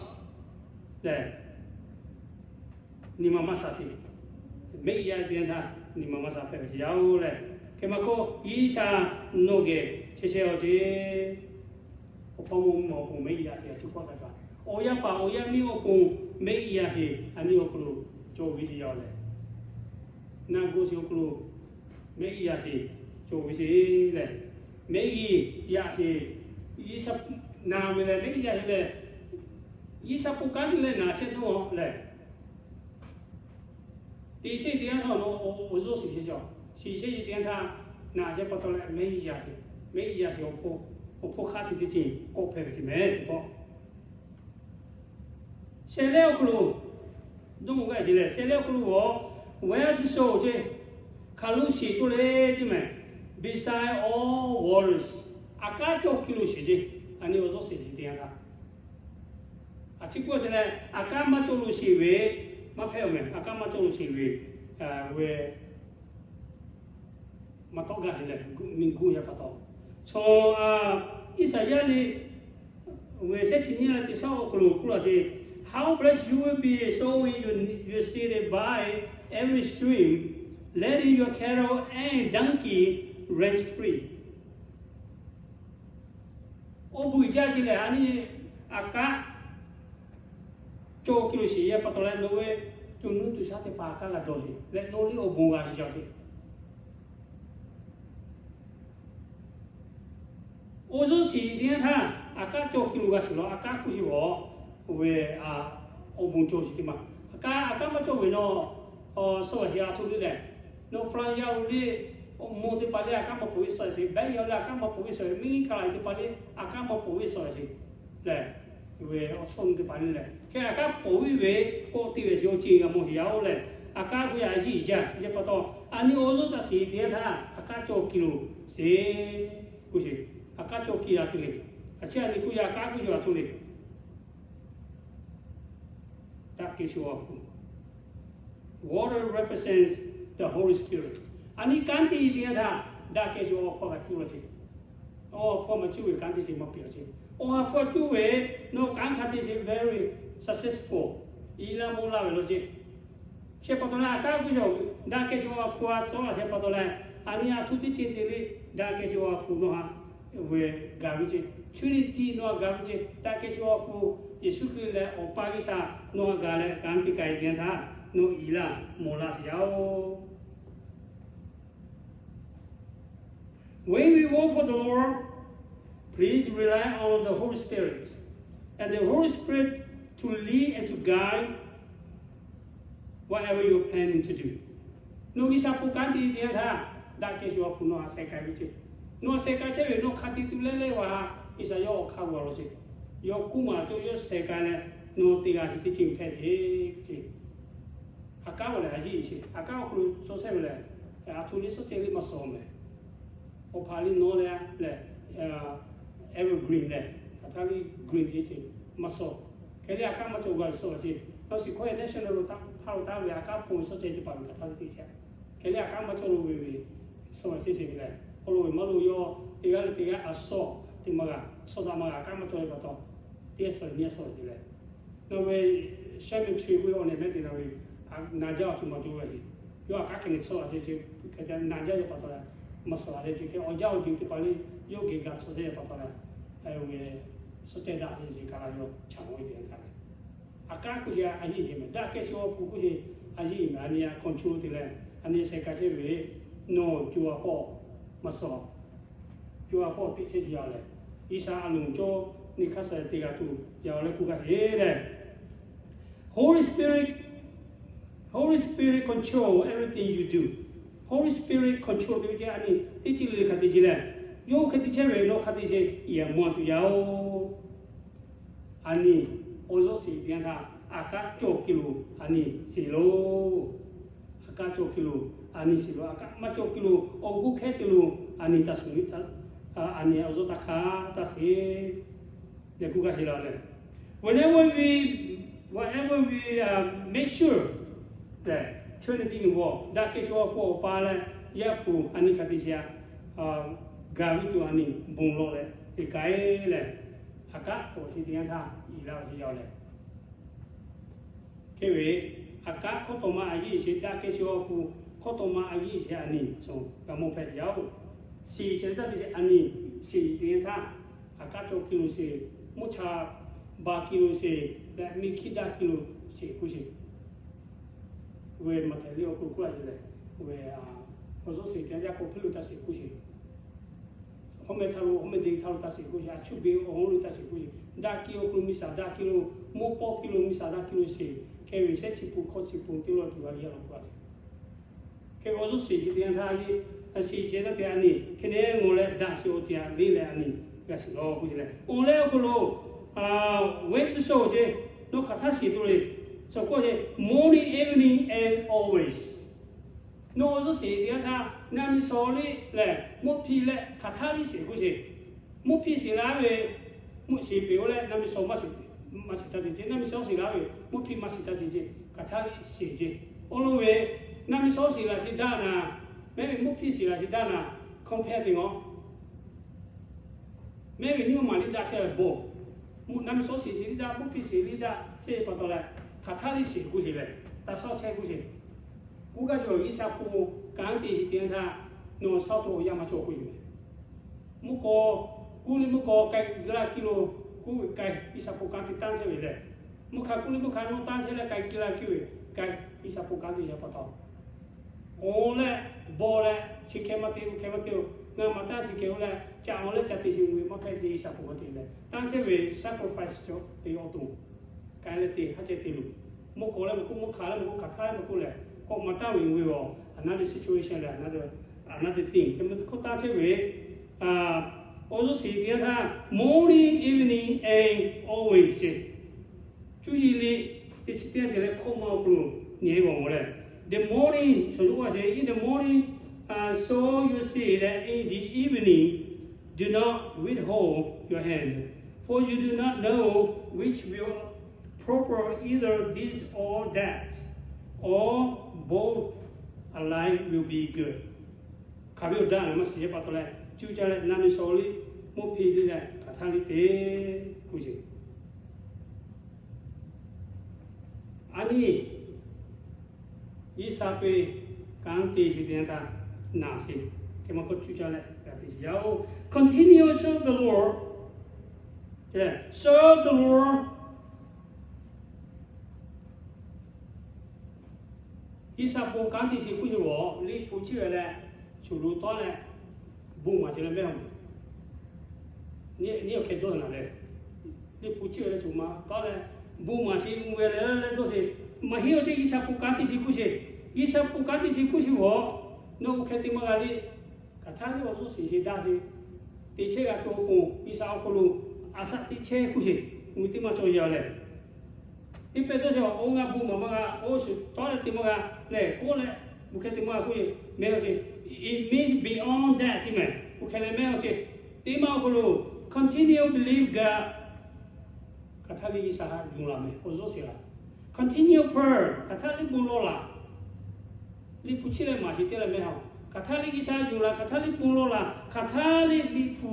lehˬ, nyi ma maˇ sha sheˍ. Mehˆ g'uˇ yaˇ teˇ yanˇ htaˇ nyi ma maˇ sha hpehꞈ ve sheˍ yaˇ oˬ lehˬ, hk'e maˇ hkawˇ G'uiˬsha nawˬ geh chehˇ chehˇ awˬ ceˇ. Awˬ hpawˇ mawˇ mvuhˇ awˬ pon mehˆ g'uˇ yaˇ sheˍ a chi hkawˇ htaꞈ kaꞈ, awˬ yaˇ paˍ awˬ yaˇ miˇ awˬ pon mehˆ g'uˇ yaˇ sheˍ a nyi awˬ hk'aw lo cawˬ ve sheˍ yaˇ oˬ lehˬ, naˆ g'awˇ sheˍ awˬ hk'aw lo mehˆ g'uˇ yaˇ sheˍ cawˬ ve sheˍ lehˬ, mehˆ g'uˇ yaˇ sheˍ, G'uiˬsha naˍ ve lehˬ mehˆ g'uˇ yaˇ sheˍ lehˬ, G'uiˬsha bon kanˉ te leh naˍ shehˆ dawˇ lehˬ, teꞈ shehˆ teˇ yanˇ htaˇ awˬ zuhˇ shiˍ shehˆ, shiˍ shehˆ teˇ yanˇ htaˇ naˍ shehˆ pa taw leh mehˆ g'a sheˍ, mehˆ g'a sheˍ awˬ hpawˇ, awˬ hpawˇ hk'aˇ shiˍ teˇ ceuˬ k'awꞈ hpehꞈ ve ce mehˍ teˇ pawˆ. Shehˍ lehˆ awˬ hk'aw lo, dawˇ g'a sheˍ lehˬ, shehˍ lehˆ awˬ hk'aw lo g'awˬ, where to sow ce, hk'aˬ lo shiˍ to le ce mehˍ, beside all waters, aꞈ kaˉ cawˇ hk'e lo shiˍ ce. Aˬ nyi awˬ zuhˇ shiˍ teˇ yanˇ htaˇ, a ciˉ k'oˆ te leh aꞈ kaˉ maˇ cawˇ lo shiˍ ve maˇ hpehꞈ mehˍ, aꞈ kaˉ maˇ cawˇ lo shiˍ ve, ve maˇ tawˆ gaˇ te leh, miˬguˆ yaˇ pa taw. Chaw, Iˉsaˍyaˆ liꞈ ve shehˆ chi nyiˇ leh teˇ shaˉ awˬ hk'aw lo k'oˆ laˇ ce, How blessed you will be sowing your seed by every stream, letting your cattle and donkey range free. Awˬ bon uiˍ jaˇ ce lehˬ, aˬ nyi aꞈ kaˉ cawˇ hk'e lo shiˍ yaˇ pa taw leh, nawˬ ve tuˬ nuˇ tuˬ shaˉ teˇ hpaˍ aꞈ kaˉ g'a dawˬ sheˍ leh, nawˬ liˇ awˬ bon g'a shiˍ jaˇ ce. Awˬ zuhˇ shiˍ teˇ yanˇ htaˇ aꞈ kaˉ cawˇ hk'e lo g'a shiˍ law, aꞈ kaˉ k'oˆ sheˍ g'awˬ, oˇ ve awˬ bon cawˇ sheˍ teˇ maˬ. Aꞈ kaˉ, aꞈ kaˉ maˇ cawˇ ve nawˬ, suh g'a sheˍ a htoꞈ le lehˬ, nawˬ Fran yaˇ oˬ le, awˬ moˍ teˇ hpaˍ le aꞈ kaˉ maˇ pawˍ ve suh sheˍ, Baiˉ yaˇ le aꞈ kaˉ maˇ pawˍ ve suh sheˍ, miˇ kaˍ laˬ teˇ hpaˍ le aꞈ kaˉ maˇ pawˍ ve suh sheˍ lehˬ, ve awˬ chawˇ nu teˇ hpaˍ le lehˬ, hk'e aꞈ kaˉ pawˍ ve k'awꞈ te ve sheˍ, awˬ ceuˬ g'a mawˬ sheˍ yaˇ oˬ lehˬ, aꞈ kaˉ k'oˆ yaˇ a yiˇ jaˇ ce pa taw, aˬ nyi awˬ zuhˇ shiˍ teˇ yanˇ htaˇ aꞈ kaˉ cawˇ hk'e lo sheˍ k'oˆ sheˍ. Aꞈ kaˉ cawˇ hk'e a htoꞈ le, a ciˉ aˬ nyi k'oˆ yaˇ aꞈ kaˉ k'oˆ yaˇ a htoꞈ le. Daꞈ kehˬ sho a hpu, water represents the Holy Spirit. Aˬ nyi kanˉ te teˇ yanˇ htaˇ daꞈ kehˬ sho a hpu g'a cuˇ law ce. Awˬ hpu maˇ cuˇ ve kanˉ te sheˍ maˇ piˇ law ce. Awˬ ha hpu cuˇ ve, nawˬ kanˉ hk'a te sheˍ very successful, i laˇ mawˇ laˇ ve law ce. Shehˍ pa taw leh aꞈ kaˉ k'oˆ yaˇ, daꞈ kehˬ sho a hpu a cawˇ laˬ shehˍ pa taw leh, aˬ nyi a htoꞈ teˇ ceuˬ te le, daꞈ kehˬ sho a hpu nawˬ ha ve gaˬ ve ce. Trinity nawˬ ha gaˬ ve ce. Daꞈ kehˬ sho a hpu, Yeˍsuˆ Hkriꞈ leh Awˬ pa G'uiˬsha nawˬ ha gaˬ leh kanˉ te k'ai teˇ yanˇ htaˇ, nawˬ i laˇ mawˇ laˇ sheˍ yaˇ oˬ. When we walk for the Lord, please rely on the Holy Spirit and the Holy Spirit to lead and to guide whatever you're planning to do. Nawˬ G'uiˬsha hpu kanˉ te teˇ yanˇ htaˇ, daꞈ kehˬ sho a hpu nawˬ ha sheh k'ai ve ce. Nawˬ ha sheh k'ai chehˇ ve nawˬ hk'a te tuˬ leh leh wa, G'uiˬsha yawˇ awˬ hk'aˇ g'a law ce. Yawˇ kuˉ maˬ cawˇ yawˇ sheh k'ai leh, nawˬ te g'a sheˍ teˇ ceuˬ hpehꞈ ve ce. Aꞈ kaˉ awˬ lehˬ a yiˇ sheˍ, aꞈ kaˉ awˬ hk'aw lo suh chehˇ ve lehˬ, aˬ htoꞈ le suhˉ ceh le maˇ suh mehˍ. Awˬ hpaˍ le nawˬ leh lehˬ, evergreen lehˬ, hk'aˬ htaˇ le green te ce, maˇ suh. Hk'e le aꞈ kaˉ maˇ cawˇ g'a suh ce. Nawˬ shiˍ hkawˇ national lo taˇ hpaˇ lo taˇ ve aꞈ kaˉ hpu suhˉ ceh teˇ hpaˍ ve hk'aˬ htaˇ le te ce. Hk'e le aꞈ kaˉ maˇ cawˇ lo ve ve suh ce ce lehˬ, awˬ lo ve maˇ lo yawˇ teˇ g'aˇ leh teˇ g'aˇ a suh teˇ maˇ g'a suh daꞈ maˇ g'a aꞈ kaˉ maˇ cawˇ ve pa taw, teˇ suh nyi suh ce lehˬ, nawˬ ve cemetery k'oˆ ve awˬ nehˬ mehˉ te na ve, naˍ jaˇ awˬ ceuˬ maˇ cawˇ ve ce. Yawˇ aꞈ kaˉ hk'e le suh a ce ce, naˍ jaˇ ve pa taw leh, maˇ suh a ce ce hk'e awˬ jaˇ awˬ jeuˬ teˇ hpaˍ le, yawˇ geh g'a suh ce pa taw leh, suhˉ ceh daꞈ ve ce kaꞈ la yawˇ chaꞈ mawˇ ve teˇ yanˇ htaˇ ve, aꞈ kaˉ k'oˆ ce a yiˇ ce mehˍ. Daꞈ kehˬ sho a hpu k'oˆ ce a yiˇ mehˍ. Aˬ nyi a control te leh, aˬ nyi sheh k'ai chehˇ ve, nawˬ co a pawˆ maˇ suh, co a pawˆ teꞈ chehˇ ce yaˇ lehˬ, G'uiˬsha a loˍ cawˇ nyi hk'aˇ suh te g'a tuˬ yaˇ leh k'oˆ g'a sheˍ lehˬ, Holy Spirit, Holy Spirit control everything you do. Holy Spirit control te ve ce a nyi teˇ ceuˬ le hk'a te ce lehˬ, yawˇ hk'e te chehˇ ve nawˬ hk'a te ce, i a mawˇ tuˬ yaˇ oˬ. Aˬ nyi awˬ zuhˇ shiˍ teˇ yanˇ htaˇ aꞈ kaˉ cawˇ hk'e lo aˬ nyi shiˍ lo, aꞈ kaˉ cawˇ hk'e lo aˬ nyi shiˍ lo, aꞈ kaˉ maˇ cawˇ hk'e lo awˬ g'uˇ hkehˉ te lo aˬ nyi taˇ suˍ ve, aˬ nyi awˬ zuhˇ taˇ hk'a taˇ shiˍ leh k'oˆ g'a sheˍ la lehˬ, whenever we, whenever we make sure lehˬ, Trinity involved, daꞈ kehˬ sho a hpu Awˬ pa leh Yaˇ hpu aˬ nyi hk'a te ce a, gaˬ ve tuˬ aˬ nyi bon lawˬ leh te k'ai lehˬ, aꞈ kaˉ k'awꞈ chi teˇ yanˇ htaˇ i laˇ ve yaˇ lehˬ, hk'e ve, aꞈ kaˉ hkawˇ tawˍ ma a yiˇ sheˍ, daꞈ kehˬ sho a hpu hkawˇ tawˍ ma a yiˇ sheˍ aˬ nyi suh g'a mawˇ hpehꞈ yaˇ oˬ. Shiˍ sheˍ taˇ te ce aˬ nyi shiˍ teˇ yanˇ htaˇ, aꞈ kaˉ cawˇ hk'e lo sheˍ, mvuhˇ cha ba hk'e lo sheˍ leh miˬ hkiˇ daꞈ hk'e lo sheˍ k'oˆ sheˍ ve maˇ hpehꞈ le awˬ hk'aw lo k'oˆ a yeˬ lehˬ, ve awˬ zuhˇ sheˍ teˇ yanˇ k'awꞈ hpuˇ lo taˇ sheˍ k'oˆ sheˍ, hawˉ meh htaˇ lo hawˉ meh de htaˇ lo taˇ sheˍ k'oˆ sheˍ, a chuˇ be awˬ hawˉ lo taˇ sheˍ k'oˆ sheˍ, Daꞈ ki awˬ hk'aw lo miˬ saˍ daꞈ ki lo, mawˇ pawˆ ki lo miˬ saˍ daꞈ ki lo sheˍ. Hk'e ve shehˉ chi pun hkawˇ chi pun teˇ lawˇ tuˬ g'a yaˇ la k'o a, hk'e ve awˬ zuhˇ shiˍ chi teˇ yanˇ htaˇ le, shiˍ shehˍ htaˇ te a ni hk'e ne ngawˬ leh daꞈ shiˍ awˬ te a le leh a ni g'a shiˍ law k'oˆ ce leh, awˬ leh awˬ hk'aw lo, wehˉ tuˇ shawˇ ce, nawˬ hk'aˬ htaˇ shiˍ tuˬ le, shaˍ kawˇ ce, morning, evening and always. Nawˬ awˬ zuhˇ shiˍ teˇ yanˇ htaˇ naˆ miˬ shawˍ liˇ lehˬ mvuhˇ hpiˇ leh hk'aˬ htaˇ liˇ shiˍ k'oˆ ce. Mvuhˇ hpiˇ shiˍ la ve, mvuhˇ shiˍ peꞈ oˇ leh naˆ miˬ shawˍ maˇ shiˍ, maˇ shiˍ taˇ te ce. Naˆ miˬ shawˍ shiˍ la ve, mvuhˇ hpiˇ maˇ shiˍ taˇ te ce. Hk'aˬ htaˇ liˇ shiˍ ce. Awˬ lawn ve, naˆ miˬ shawˍ shiˍ laˬ ce daꞈ naˍ, mehˉ ve mvuhˇ hpiˇ shiˍ laˬ ce daꞈ naˍ, compare te ngaˬ mehˉ ve nyiˇ maˬ maˬ liˇ daꞈ chehˇ ve bon, naˆ miˬ shawˍ shiˍ shiˍ liˇ daꞈ, mvuhˇ hpiˇ shiˍ liˇ daꞈ chehˇ ve pa taw leh, hk'aˬ htaˇ liˇ shiˍ k'oˆ ce leh, taˇ shawˉ chehˇ k'oˆ ce. Kuˇ gaˇ cawˬ G'uiˬsha pon kanˉ te shiˍ teˇ yanˇ htaˇ, nawˬ shawˉ to awˬ yanˇ maˇ cawˬ k'oˆ yoˬ. Mvuhˇ k'aw, kuˇ liˇ mvuhˇ k'aw k'ai la ki lo, kuˇ ve k'ai G'uiˬsha pon kanˉ te tanˇ chehˇ ve lehˬ, mvuhˇ hk'a kuˇ liˇ mvuhˇ hk'a nawˇ tanˇ chehˇ leh k'ai ki la ki ve k'ai G'uiˬsha pon kanˉ te yaˇ pa taw, awˬ leh bawˬ leh chi hk'e maˇ te, oˇ hk'e maˇ te-o, ngaˬ maˍ tanˇ chi hk'e oˇ leh ca awˬ leh ca te shiˍ ve maˇ hpehꞈ ce. G'uiˬsha pon kanˉ te leh tanˇ chehˇ ve sacrifice cawˬ te awˬ to k'ai leh te haˉ ceh te loˬ. Mvuhˇ k'aw leh maˇ k'oˆ, mvuhˇ hk'a leh maˇ k'oˆ, hk'aˬ htaˇ leh maˇ k'oˆ lehˬ, k'awꞈ maˍ taˍ ve ve awˬ another situation leh another thing hk'e maˇ hkawˇ tanˇ chehˇ ve, awˬ zuhˇ shiˍ teˇ yanˇ htaˇ morning, evening and always ce. Cuˇ yiˍ liꞈ teˇ chi teˇ yanˇ te leh hkawˇ maˇ awˬ hk'aw lo nyi g'awˬ g'awˬ leh, the morning, shaˍ yoˬ a ce, in the morning, so you see that in the evening, do not withhold your hand, for you do not know which will prosper, either this or that, or both alike will be good. Hk'aˬ ve awˬ daꞈ ve maˇ shiˍ ce pa taw leh, cuˇ caˇ leh naˆ miˬ shawˍ liˇ, mvuhˇ hpiˇ liˇ leh hk'aˬ htaˇ liˇ te k'oˆ ce. A nyi, G'uiˬsha pon kanˉ te shiˍ teˇ yanˇ htaˇ naˍ sheˍ, hk'e maˇ k'oˆ, cuˇ caˇ leh g'a te shiˍ yaˇ-oˬ. Continue serve the Lord. Serve the Lord. G'uiˬsha pon kanˉ te shiˍ k'oˆ ce lehˬ, liꞈ hpu chiˇ ve leh shuˍ lo tawˉ leh bon maˍ sheˍ leh mehˆ-oˬ. Nyi awˬ hk'e dawˇ naˍ leh, liꞈ hpu chiˇ ve leh shuˍ ma tawˉ leh bon maˍ sheˍ, mvuhˇ ve leh leh dawˇ sheˍ. Maˇ heˆ awˬ ce G'uiˬsha pon kanˉ te shiˍ k'oˆ ce. G'uiˬsha pon kanˉ te shiˍ k'oˆ ce lehˬ, nawˬ oˇ hk'e te maˇ g'a le. Hk'aˬ htaˇ liˇ awˬ zuhˇ shiˍ ce daꞈ ce. Te chehˇ g'a tuˬ awˬ pon G'uiˬsha awˬ hk'aw lo a shaꞈ teꞈ chehˇ k'oˆ ce. Mvuhˇ teˇ maˇ cawˬ yaˇ leh, teˇ pehˍ dawˇ sheˍ, oˇ ngaˬ bon maˍ maˇ g'a, oˇ shuˍ tawˉ leh te maˇ g'a lehˬ, k'oˆ leh mvuhˇ hk'e te maˇ g'a k'oˆ ce, mehˆ awˬ ce. It means beyond that ce mehˍ. Mvuhˇ hk'e leh mehˆ awˬ ce. Teˇ maˇ awˬ hk'aw lo continue believe God. Hk'aˬ htaˇ liˇ G'uiˬsha yonˍ laˬ mehˍ, awˬ zuhˇ shiˍ laˬ. Continue pray. Hk'aˬ htaˇ liˇ bon lawˬ laˬ. Liꞈ hpu chiˇ leh maˍ sheˍ teˇ leh mehˍ-oˬ. Hk'aˬ htaˇ liˇ G'uiˬsha yonˍ laˬ, hk'aˬ htaˇ liˇ bon lawˬ laˬ, hk'aˬ htaˇ liˇ liꞈ hpu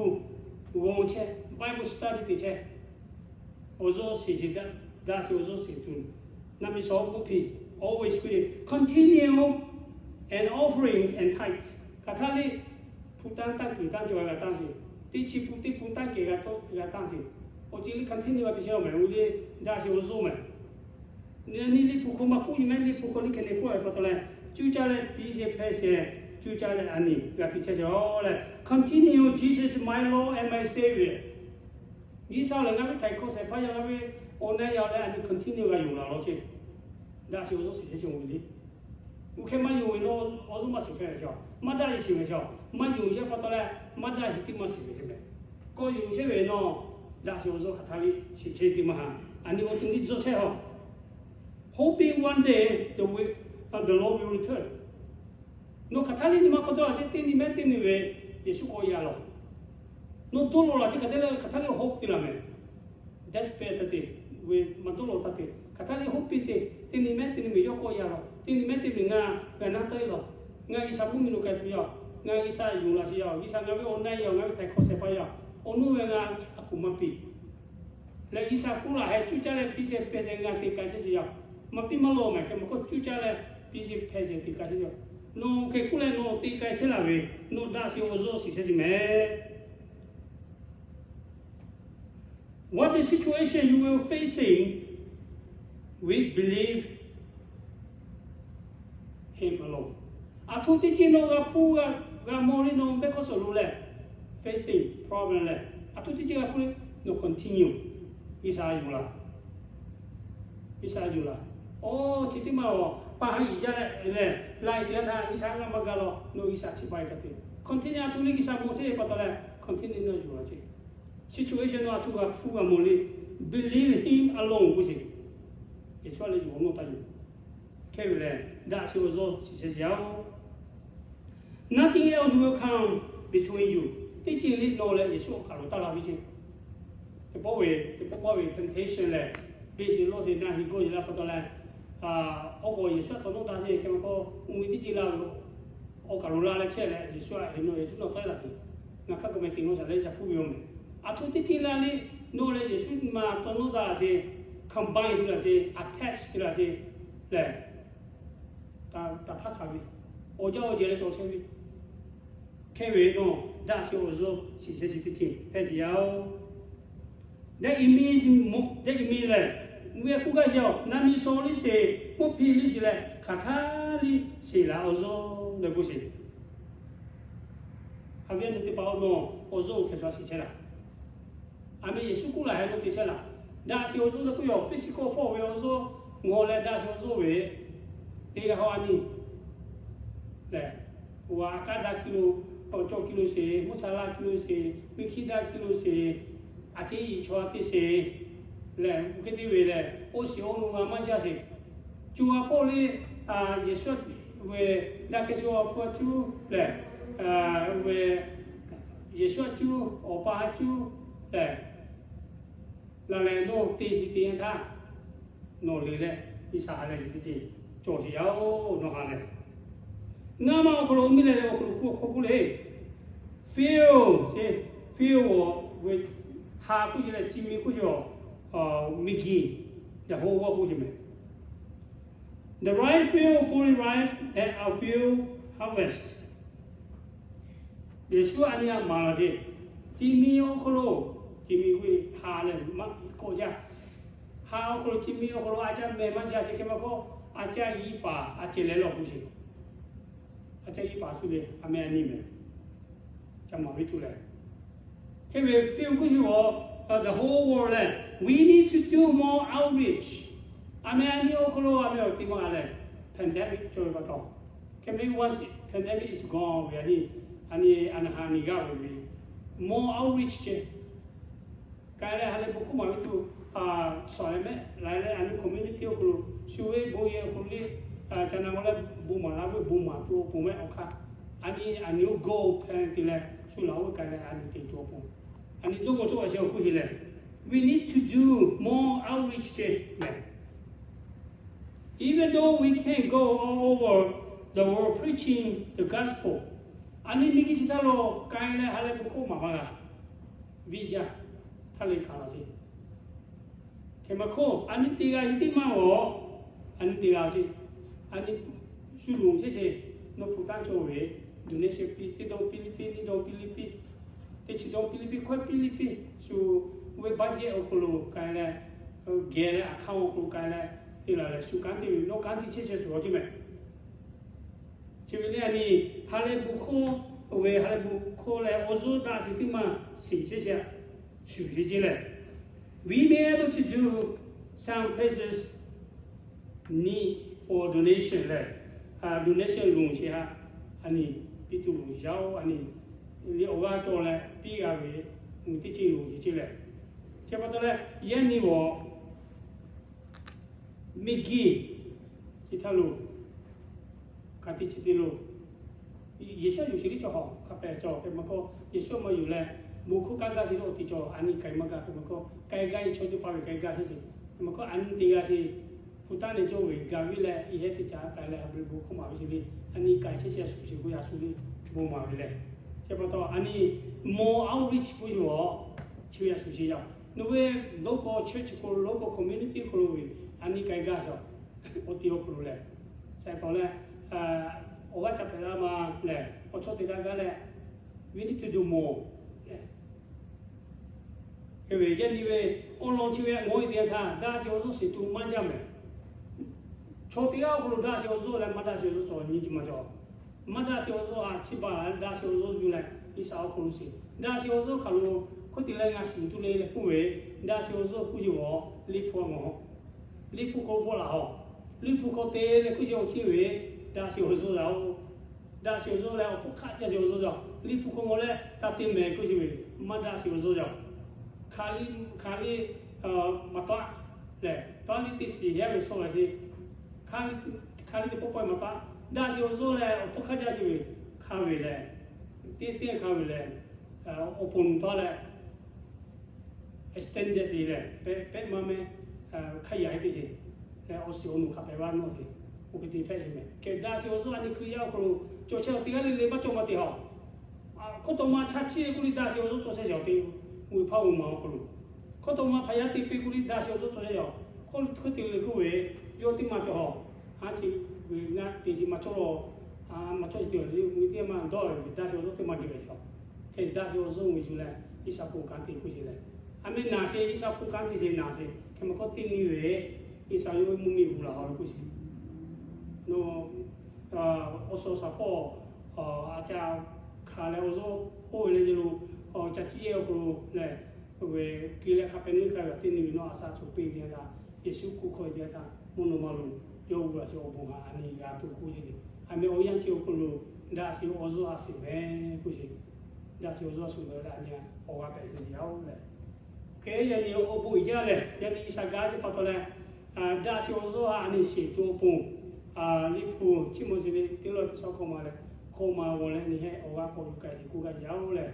g'aw chehˇ, Bible study te chehˇ. Awˬ zuhˇ shiˍ ce daꞈ, daꞈ shiˍ awˬ zuhˇ shiˍ tuˬ, naˆ miˬ shawˍ mvuhˇ hpiˇ, always pray, continue and offering and tithes. Hk'aˬ htaˇ liˇ hpu tanˇ tanˇ kuiˬ tanˇ cawˬ g'a tanˇ sheˍ. Teˇ chi pun teˇ pun tanˇ kuiˬ g'a tawˆ g'a tanˇ sheˍ. Awˬ ceuˬ liˇ continue g'a te chehˇ-oˬ mehˍ, oˇ liˇ daꞈ shiˍ awˬ zuhˇ mehˍ. Nyi liꞈ hpu hk'aw maˇ k'oˆ nyi mehˍ, liꞈ hpu hk'aw liˇ hk'e ne k'oˆ ve pa taw leh, cuˇ caˇ leh piˇ sheˍ hpehˇ sheˍ, cuˇ caˇ leh a nyi g'a te chehˇ sheˍ leh, continue, Jesus my Lord and my Savior. G'uiˬsha lehˬ ngaˬ ve htaiˍ hkawˇ shehˍ hpaˇ yaˇ, ngaˬ ve awˬ na yaˇ leh a nyi continue g'a yonˍ laˬ law ce. Daꞈ shiˍ awˬ zuhˇ shiˍ chehˇ ce mehˍ le. Oˇ hk'e maˇ yonˍ ve nawˬ awˬ zuhˇ maˇ shiˍ hpehꞈ ve chaw, maˇ daꞈ shiˍ shiˍ ve chaw, maˇ yonˍ chehˇ pa taw leh maˇ daꞈ shiˍ teˇ maˇ shiˍ ve hk'e mehˍ. K'awꞈ yonˍ chehˇ ve nawˬ daꞈ shiˍ awˬ zuhˇ hk'aˬ htaˇ liˇ shiˍ chehˇ teˇ maˇ ha. A nyi awˬ to liˇ tzuhˇ chehˇ-oˬ. Hoping one day the Lord will return. Nawˬ hk'aˬ htaˇ liˇ nyi ma hk'aw dawˇ laˬ ce, teˇ nyi mehˉ teˇ nyi ve Yeˍsuˆ k'awꞈ yaˇ lawˬ. Nawˬ dawˇ law laˬ ce hk'aˬ htaˇ liˇ, hk'aˬ htaˇ liˇ hoping te laˬ mehˍ. Despair taˇ te, ve maˇ dawˇ law taˇ te. Hk'aˬ htaˇ liˇ hoping te, teˇ nyi mehˉ teˇ nyi ve yawˇ k'awꞈ yaˇ lawˬ. Teˇ nyi mehˉ teˇ nyi ngaˬ g'a naˇ tawˆ-e lawˬ. Ngaˬ G'uiˬsha mvuhˇ miˬ lo k'ai tuˬ yaˇ, ngaˬ G'uiˬsha yonˍ laˬ sheˍ yaˇ, G'uiˬsha ngaˬ ve awˬ na yaˇ, ngaˬ ve htaiˍ hkawˇ shehˍ hpaˇ yaˇ, awˬ nuˇ ve ngaˬ a kuˬ maˇ piˇ leh G'uiˬsha k'oˆ laˬ heh, cuˇ caˇ leh piˇ sheˍ hpehˇ sheˍ ngaˬ te k'ai chehˇ sheˍ yaˇ. Maˇ piˇ maˇ lawˬ mehˍ, hk'e maˇ k'oˆ, cuˇ caˇ leh piˇ sheˍ hpehˇ sheˍ te k'ai chehˇ yaˇ. Nawˬ hk'e k'oˆ leh nawˬ te k'ai chehˇ laˬ ve, nawˬ daꞈ shiˍ awˬ zuhˇ shiˍ chehˇ ce mehˍ. What the situation you will facing, we believe Him alone. Aˬ htoꞈ teˇ ceuˬ nawˬ g'a hpuˇ g'a mawˬ le, nawˬ mehˆ hk'aw suhˍ lo leh, facing problem leh, aˬ htoꞈ teˇ ceuˬ g'a hpuˇ le, nawˬ continue. G'uiˬsha yuˬ laˬ. G'uiˬsha yuˬ laˬ. Oˇ chi teˇ maˇ awˬ pa ha iˍ jaˇ leh lehˬ, la e teˇ yanˇ htaˇ G'uiˬsha g'a maˇ gaˇ law, nawˬ G'uiˬsha chi pa e ka te. Continue a htu le G'uiˬsha mawˬ chehˇ ve pa taw leh continue nawˬ yuˬ laˬ ce. Situation nawˬ a htu g'a hpu g'a mawˬ le, believe him alone k'oˆ ce. Yeˍsuˆ a leh yuˬ awˬ nawˬ taˇ yuˬ. Hk'e ve lehˬ, daꞈ sheh awˬ zuhˇ shiˍ sheh shiˍ yaˇ oˬ. Nothing else will come between you. Teˇ ceuˬ le nawˬ leh Yeˍsuˆ awˬ kaˬ lo taˇ la ve ce. Teˇ pawˆ ve, teˇ pawˆ pawˆ ve temptation lehˬ, beˇ sheˍ lawˇ sheˍ na heˍ gawˇ yeˬ la pa taw leh, oˇ k'o Yeˍsuˆ a tawˇ nawˉ daꞈ sheˍ hk'e ma k'o, uˇ ve teˇ ceuˬ la ve, awˬ kaˬ lo la leh chehˇ leh Yeˍsuˆ a heˍ nawˬ Yeˍsuˆ nawˬ tawˆ e laˬ sheˍ. Ngaˬ hk'aˇ ka meh te nawˬ shaˍ leh ca kuˇ ve yoˬ mehˬ. A htoꞈ teˇ ceuˬ la le, nawˬ leh Yeˍsuˆ ma tawˇ nawˉ daꞈ sheˍ, combine te laˬ sheˍ, attach te laˬ sheˍ lehˬ, taˍ hpaˇ hkanˍ ve, awˬ jaˇ awˬ jehˬ leh cawˬ chehˇ ve. Hk'e ve nawˬ daꞈ sheh awˬ zuhˇ shiˍ sheh shiˍ teˇ ceuˬ hpehꞈ te yaˇ oˬ. That it means, that it means lehˬ, mvuhˇ yaˇ k'oˆ gaˇ yaˇ oˬ, na mi shaw liˇ sheˍ, mvuhˇ hpiˇ liˇ sheˍ leh hk'aˬ htaˇ liˇ sheˍ laˬ awˬ zuhˇ leh k'oˆ sheˍ. A viˉ a nyi teˇ hpaˍ-oˬ, nawˬ awˬ zuhˇ oˇ hkeh shuˍ a shiˍ chehˇ laˬ. A meh Yeˍsuˆ k'oˆ laˬ heh lo te chehˇ laˬ. Daꞈ sheˍ awˬ zuhˇ leh k'oˆ yaˇ oˬ, physical hpawˇ ve awˬ zuhˇ, ngawˬ leh daꞈ sheˍ awˬ zuhˇ ve teˇ g'aˇ hawˉ a nyi lehˬ, a kaˉ daꞈ kiˇ lo, awˬ cawˇ kiˇ lo sheˍ, mvuhˇ cha laˇ kiˇ lo sheˍ, miˇ hkiˇ daꞈ kiˇ lo sheˍ, a ceˉ iˍ chaw a teˇ sheˍ lehˬ, mvuhˇ hk'e te ve lehˬ, oˇ shiˍ oˇ lo g'a maˇ jaˇ sheˍ. Cu a hpawˇ le, Yeˍsuˆ ve daꞈ kehˬ shu awˬ hpu a cuˉ lehˬ, ve Yeˍsuˆ a cuˉ, Awˬ pa a cuˉ lehˬ, laˬ lehˬ nawˬ te shiˍ te yanˇ htaˇ, nawˬ le leh G'uiˬsha ha lehˬ teˇ ceuˬ cawˬ sheˍ yaˇ oˬ, nawˬ ha lehˬ. Ngaˇ maˇ awˬ hk'aw lo miˇ leh awˬ hk'aw lo k'oˆ hk'aw k'oˆ le, fill, fill awˬ ve ha k'oˆ ce leh, chi mi k'oˆ ce a, miˬguiˬ, the whole world k'oˆ ce mehˬ. The ripe field fully ripe, then a field harvest. Yeˍsuˆ a nyi a maˍ laˬ ce, chi mi awˬ hk'aw lo, chi mi k'oˆ ve ha leh maˇ k'awꞈ jaˇ. Ha awˬ hk'aw lo, chi mi awˬ hk'aw lo a caˇ meh maˇ jaˇ ce hk'e ma hkawˇ, a caˇ yiˇ paˍ a ceh leh lawˬ k'oˆ ce. A caˇ yiˇ paˍ tuˬ ve a meh a nyi mehˬ. Ca maˍ ve tuˬ lehˬ, hk'e ve field k'oˆ ce a, the whole world lehˬ, we need to do more outreach. A meh a nyi awˬ hk'aw lo a meh awˬ te maˇ g'a lehˬ, pandemic cawˬ ve pa taw, hk'e meh once pandemic is gone ve a nyi, a nyi a naˍ ha nyi g'aˇ ve ve, more outreach ce. K'ai leh ha lehˬ bon hkawˇ maˍ ve tuˬ, shaˍ leh mehˆ la leh a nyi community awˬ hk'aw lo, shu ve bon yehˬ awˬ hk'aw lo le, ca na g'aw leh bon maˍ la ve bon maˍ tuˬ awˬ pon mehˆ awˬ hk'aˇ, a nyi a nyi oˇ gawˇ hpehꞈ te leh shu laˬ oˇ ve k'ai leh a nyi te tuˬ awˬ pon, a nyi dawˇ g'aw cawˇ a sheh awˬ hk'oˆ heˆ lehˬ, we need to do more outreach ce mehˬ. Even though we can go all over the world preaching the gospel, a nyi miˬguiˬ chi htaˇ lo k'ai leh ha lehˬ bon hkawˇ maˍ maˇ g'a. Viˇ jaˇ htaˇ le hkanˍ laˬ ce. Hk'e ma hkawˇ a nyi te g'a heˆ teˇ maˇ g'awˬ, a nyi te g'a ce. A nyi shu loˍ chehˇ ce, nawˬ hpu taˇ cawˬ ve, donation piˇ, teˇ dawˇ piˇ liˇ piˇ, nyiˇ dawˇ piˇ liˇ piˇ, teˇ chi dawˇ piˇ liˇ piˇ, hkawehˇ piˇ liˇ piˇ, shu ve budget awˬ hk'aw lo k'ai leh, geh leh account awˬ hk'aw lo k'ai leh, te laˬ leh shu kanˉ te ve, nawˬ kanˉ te chehˇ chehˇ shuˍ a ce mehˬ. Chi ve le a nyi, ha lehˬ bon hkawˇ, oˇ ve ha lehˬ bon hkawˇ leh awˬ zuhˇ daꞈ sheˍ teˇ maˇ shiˍ chehˇ chehˇ, shuˍ chehˇ ce lehˬ, we may able to do some places need for donation lehˬ, donation loˍ sheˍ haꞈ, a nyi, piˇ tuˬ loˍ yaˇ oˬ, a nyi, le awˬ g'aˇ cawˬ leh piˇ g'a ve, teˇ ceuˬ loˍ sheˍ ce lehˬ, chi pa taw leh yaˇ nyi g'awˬ miˬguiˬ chi htaˇ lo, ka tiꞈ chi te lo, Yeˍsuˆ yuˬ sheˍ liˇ cawˬ hawˬ hk'a pehꞈ cawˬ hk'e ma hkawˇ, Yeˍsuˆ maˇ yuˬ leh, bon hkawˇ kaˇ gaˇ sheˍ leh awˬ te cawˬ, a nyi k'ai maˇ gaˇ hk'e ma hkawˇ, k'ai gaˇ ve chaw teˇ hpaˍ ve k'ai gaˇ sheˍ ce. Hk'e ma hkawˇ a nyi te g'a sheˍ, hpu taˇ nehˬ cawˬ ve gaˬ viˇ leh, i heh teˇ caˉ k'ai leh a ve bon hkawˇ maˍ ve sheˍ le, a nyi k'ai chehˇ chehˇ shuˍ sheˍ k'o yaꞈ shuˍ le, bon maˍ ve lehˬ. Chi pa taw a nyi more outreach k'oˆ yoˬ, chi ve yaꞈ shuˍ sheˍ yaˇ. Nawˬ ve local church hk'aw lo, local community hk'aw lo ve, a nyi k'ai gaˇ shaˍ, awˬ te awˬ hk'aw lo lehˬ, saiˍ tawˍ leh, awˬ g'aˇ ca pehꞈ la ma lehˬ, awˬ chawˇ te gaˇ gaˇ leh, we need to do more. Hk'e ve yaˇ nyi ve awˬ lawn chi ve a mawˬ e te yanˇ htaˇ daꞈ sheˍ awˬ zuhˇ shiˍ tuˬ maˇ jaˇ mehˬ. Chaw teˇ g'aˇ awˬ hk'aw lo daꞈ sheˍ awˬ zuhˇ leh maˇ daꞈ sheˍ awˬ zuhˇ cawˬ nyi ji ma cawˬ. Maˇ daꞈ sheˍ awˬ zuhˇ a chi baˬ daꞈ sheˍ awˬ zuhˇ yuˬ leh G'uiˬsha awˬ hk'aw lo sheˍ. Daꞈ sheˍ awˬ zuhˇ hk'aˬ lo Oˇ te leh ngaˬ shiˍ tuˬ le leh k'oˆ ve, daꞈ sheˍ awˬ zuhˇ k'oˆ ve, liꞈ hpu a mawˬ, liꞈ hpu hk'aw bawˆ laˬ haw, liꞈ hpu hk'aw te leh k'oˆ ve awˬ ceuˬ ve, daꞈ sheˍ awˬ zuhˇ yaˇ-oˬ. Daꞈ sheˍ awˬ zuhˇ leh awˬ hpfuhˇ hk'aˆ jaˇ sheˍ awˬ zuhˇ yaˇ-oˬ. Liꞈ hpu hk'aw mawˬ leh taˇ te mehˍ k'oˆ ve, maˇ daꞈ sheˍ awˬ zuhˇ yaˇ-oˬ. Hk'aˬ hk'aˬ hk'e maˇ taˆ lehˬ, taˇ liˇ teˇ shiˍ yaˇ ve suh laˬ sheˍ. Hk'aˬ hk'aˬ hk'e te pawˆ pawˆ maˇ taˆ, daꞈ sheˍ awˬ zuhˇ leh awˬ hpfuhˇ hk'aˆ jaˇ sheˍ ve, hk'a ve lehˬ, teˇ teˇ hk'a ve lehˬ, awˬ ponˬ taˇ leh extended te leh pehˆ pehˆ maˇ mehˍ, hk'a yaꞈ e teˇ ceuˬ leh awˬ shiˍ awˬ nuˬ hk'a pehꞈ vaˇ nawˇ te, oˇ hk'e te hpehꞈ ve mehˍ. Kehˬ daꞈ sheˍ awˬ zuhˇ a nyi Hkriꞈ yaˇ awˬ hk'aw lo cawˬ chehˇ awˬ teˇ g'aˇ le le maˇ cawˬ maˇ te haw. Hkawˇ taw ma chaˇ chiˇ ve k'oˆ liˇ daꞈ sheˍ awˬ zuhˇ cawˬ chehˇ yaˇ-oˬ te, ve hpaˇ oˇ ma awˬ hk'aw lo. Hkawˇ taw ma hpaꞈ yaˇ te piˇ k'oˆ liˇ daꞈ sheˍ awˬ zuhˇ cawˬ chehˇ yaˇ-oˬ. Hk'aˬ hk'e te le k'oˆ ve, yawˇ teˇ maˇ cawˬ haw. Haˉ chi ve ngaˇ te chi maˇ cawˬ la, maˇ cawˬ chi te ve teˇ maˇ dawˇ ve daꞈ sheˍ awˬ zuhˇ teˇ maˇ geh ve cawˬ. Hk'e daꞈ sheˍ awˬ zuhˇ ve yuˬ leh, G'uiˬsha ponˬ kanˉ te k'oˆ sheˍ leh, a mehˍ naˬ sheˍ, G'uiˬsha ponˬ kanˉ te sheˍ naˬ sheˍ. Hk'e maˇ k'oˆ teˇ nyi ve, G'uiˬsha yawˇ ve mvuhˇmiˬ g'uˬ laˬ haw ve k'oˆ sheˍ. Nawˬ awˬ suhˍ awˬ shaˍ hpawˇ a ca hkanˍ leh awˬ zuhˇ k'oˆ ve leh, yawˇ lo ca ciˇ yehˇ awˬ hk'aw lo lehˬ, ve ke leh hk'a pehꞈ nuˇ hk'a ve teˇ nyi ve nawˬ a shaˍ shuˍ piˇ teˇ yanˇ htaˇ, Yeˍsuˆ kuˬ hkawˇ ve teˇ yanˇ htaˇ, mvuhˇ naw ma lo yawˇ g'uˬ laˬ sheˍ awˬ bon haꞈ a nyi g'a tuˬ k'oˆ sheˍ. A mehˍ awˬ yanˇ chi awˬ hk'aw lo daꞈ sheˍ awˬ zuhˇ a suhˍ mehˍ k'oˆ sheˍ. Daꞈ sheˍ awˬ zuhˇ a suhˍ mehˍ leh a nyi awˬ g'aˇ pehꞈ sheˍ yaˇ-oˬ lehˬ, hk'e yaꞈ nyi awˬ bon uiˍ jaˇ lehˬ, yaꞈ nyi G'uiˬsha gaˇ teˇ pa taw leh, daꞈ sheˍ awˬ zuhˇ a nyi sheˍ tuˬ awˬ pon, liꞈ hpu chiˇ mvuh sheˍ ve teˇ lawˇ teˇ shawˉ hkawˇ ma leh, hkawˇ ma g'aw leh nyi heˆ awˬ g'aˇ k'awꞈ yuˬ k'ai sheˍ k'oˆ gaˇ yaˇ-oˬ lehˬ,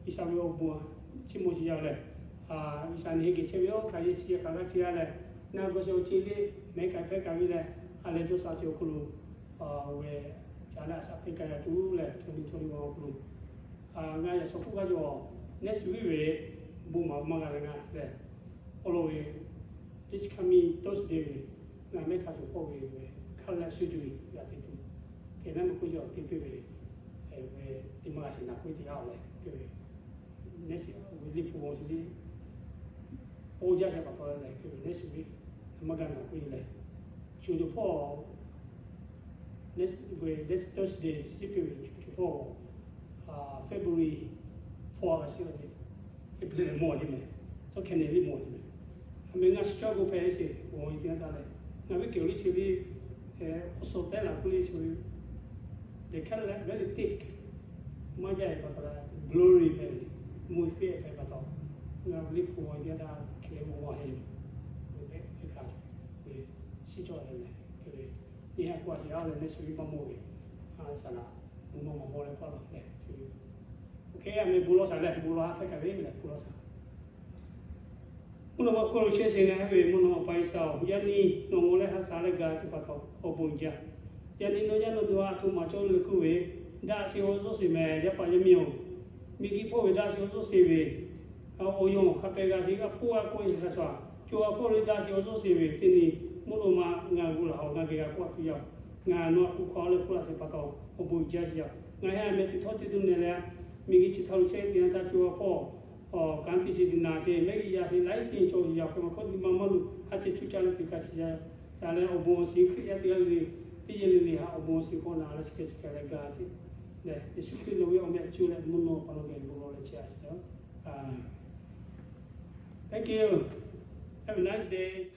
G'uiˬsha ve awˬ bon chiˇ mvuh sheˍ yaˇ-oˬ lehˬ, G'uiˬsha nyi heˆ geh chehˇ ve yoˬ. Hk'aˬ yehˬ chi hk'aˬ g'aˇ chi g'aˇ lehˬ, na g'aw sheˍ awˬ ceuˬ le, mehˍ k'ai hpehˇ k'ai ve lehˬ, a lehˬ dawˇ sha sheˍ awˬ hk'aw lo ve ca leh a shaꞈ teꞈ k'ai g'a tuˬ lehˬ, chaw nyi chaw nyi awˬ hk'aw lo ngaˬ yaꞈ shawˍ k'oˆ gaˇ yaˇ-oˬ. Next week ve bon maˍ maˇ g'a leh ngaˬ lehˬ, awˬ lawn ve this coming Thursday ve ngaˬ mehˆ hk'a cawˬ hpawˇ ve ve cardiac surgery g'a te tuˬ, hk'e naˉ ma k'oˆ yaˇ te piˇ ve, ve teˇ maˇ g'a sheˍ naˬ k'oˆ teˇ g'aˇ-oˬ lehˬ, next week liꞈ hpu g'aw sheˍ le, oˇ jaˇ ca pa taw lehˬ, next week maˇ g'a naˬ k'oˆ lehˬ, shu cawˬ hpawˇ next Thursday shiˉ piˇ ve cawˬ hpawˇ, February four a shiˉ ve, April lehˬ mawˬ a te mehˍ, suhˉ hkeh nehˬ liˇ mawˬ a te mehˍ. A mehˍ ngaˬ shiˍ cawˇ k'o hpehꞈ ve sheˍ, awˬ e teˇ yanˇ htaˇ lehˬ, ngaˬ viˉ kehˬ awˬ liˇ chi ve, awˬ suhˍ tehˉ laˬ k'oˆ le chi ve, the case lehˬ very thick, maˇ jaˇ ve pa taw leh blurry hpehꞈ ve, mvuhˇ hpehˇ hpehꞈ pa taw, ngaˬ liꞈ hpu g'aw teˇ yanˇ htaˇ hkeh mawˬ g'aw heˆ ve, ve hk'a ve shiˉ cawˇ lehˬ lehˬ, hk'e ve nyi ha k'oˆ a sheˍ a lehˬ next week maˇ mawˬ ve, a saˍ laꞈ mvuhˇ maˇ maˍ mawˬ leh paˆ laˬ lehˬ, hk'e ve, oˇ hk'e a mehˍ bon lawˬ shaˍ lehˬ, bon lawˬ ha hpehˇ kaꞈ ve lehˬ bon lawˬ shaˍ. Mvuhˇ naw ma hk'oˆ lo chehˇ sheˍ ngaˬ hui ve mvuhˇ naw ma pa G'uiˬsha-oˬ, yaꞈ nyi nawˬ ngaˬ leh ha shaˍ leh gaˬ chi pa taw awˬ bon jaˇ. Yaꞈ nyi nawˬ yaˇ nawˬ duˬ a htoꞈ ma cawˇ leh k'oˆ ve, daꞈ sheˍ awˬ zuhˇ sheˍ mehˍ yaˇ paˍ yaˇ miˇ-oˬ. Miˬguiˬ hpawˇ ve daꞈ sheˍ awˬ zuhˇ sheˍ ve, awˬ yanˇ hk'a pehꞈ g'a sheˍ g'a k'oˆ g'a k'oˆ ve hk'a shuˍ, co ha hpawˇ lo daꞈ sheˍ awˬ zuhˇ sheˍ ve teˇ nyi mvuhˇ naw ma ngaˬ g'uˬ laˬ haw ngaˬ geh g'a k'oˆ a tuˬ yaˇ-oˬ. Ngaˬ nawˬ a hpu hk'aw leh k'oˆ laꞈ sheˍ pa taw awˬ bon jaˇ sheˍ yaˇ. Ngaˬ hui a mehˍ teˇ htawˇ teˇ duˇ nehˬ leh, miˬguiˬ chi htaˇ lo chehˇ teˇ yanˇ htaˇ co ha hpawˇ awˬ kanˉ te sheˍ te naˬ sheˍ mehˉ g'uˇ yaˇ sheˍ laiˉ ceuˬ cawˬ sheˍ yaˇ. Hk'e ma hk'oˆ nyi ma maˇ luˬ ha cheˬ cuˇ caˇ leh te kaꞈ shiˍ yaˇ. Ca leh awˬ bon awˬ shiˍ Hkriꞈ yaˇ teˇ g'aˇ le le, teˇ yehˬ le le haꞈ awˬ bon awˬ shiˍ hk'aw naˬ leh chi hk'e chi hk'e leh gaˇ sheˍ. Lehˬ Yeˍsuˆ Hkriꞈ nawˬ ve awˬ meh cuˇ leh mvuhˇ naw ma pa nawˬ geh bon lawˬ leh chehˇ a sheˍ. Thank you. Have a nice day.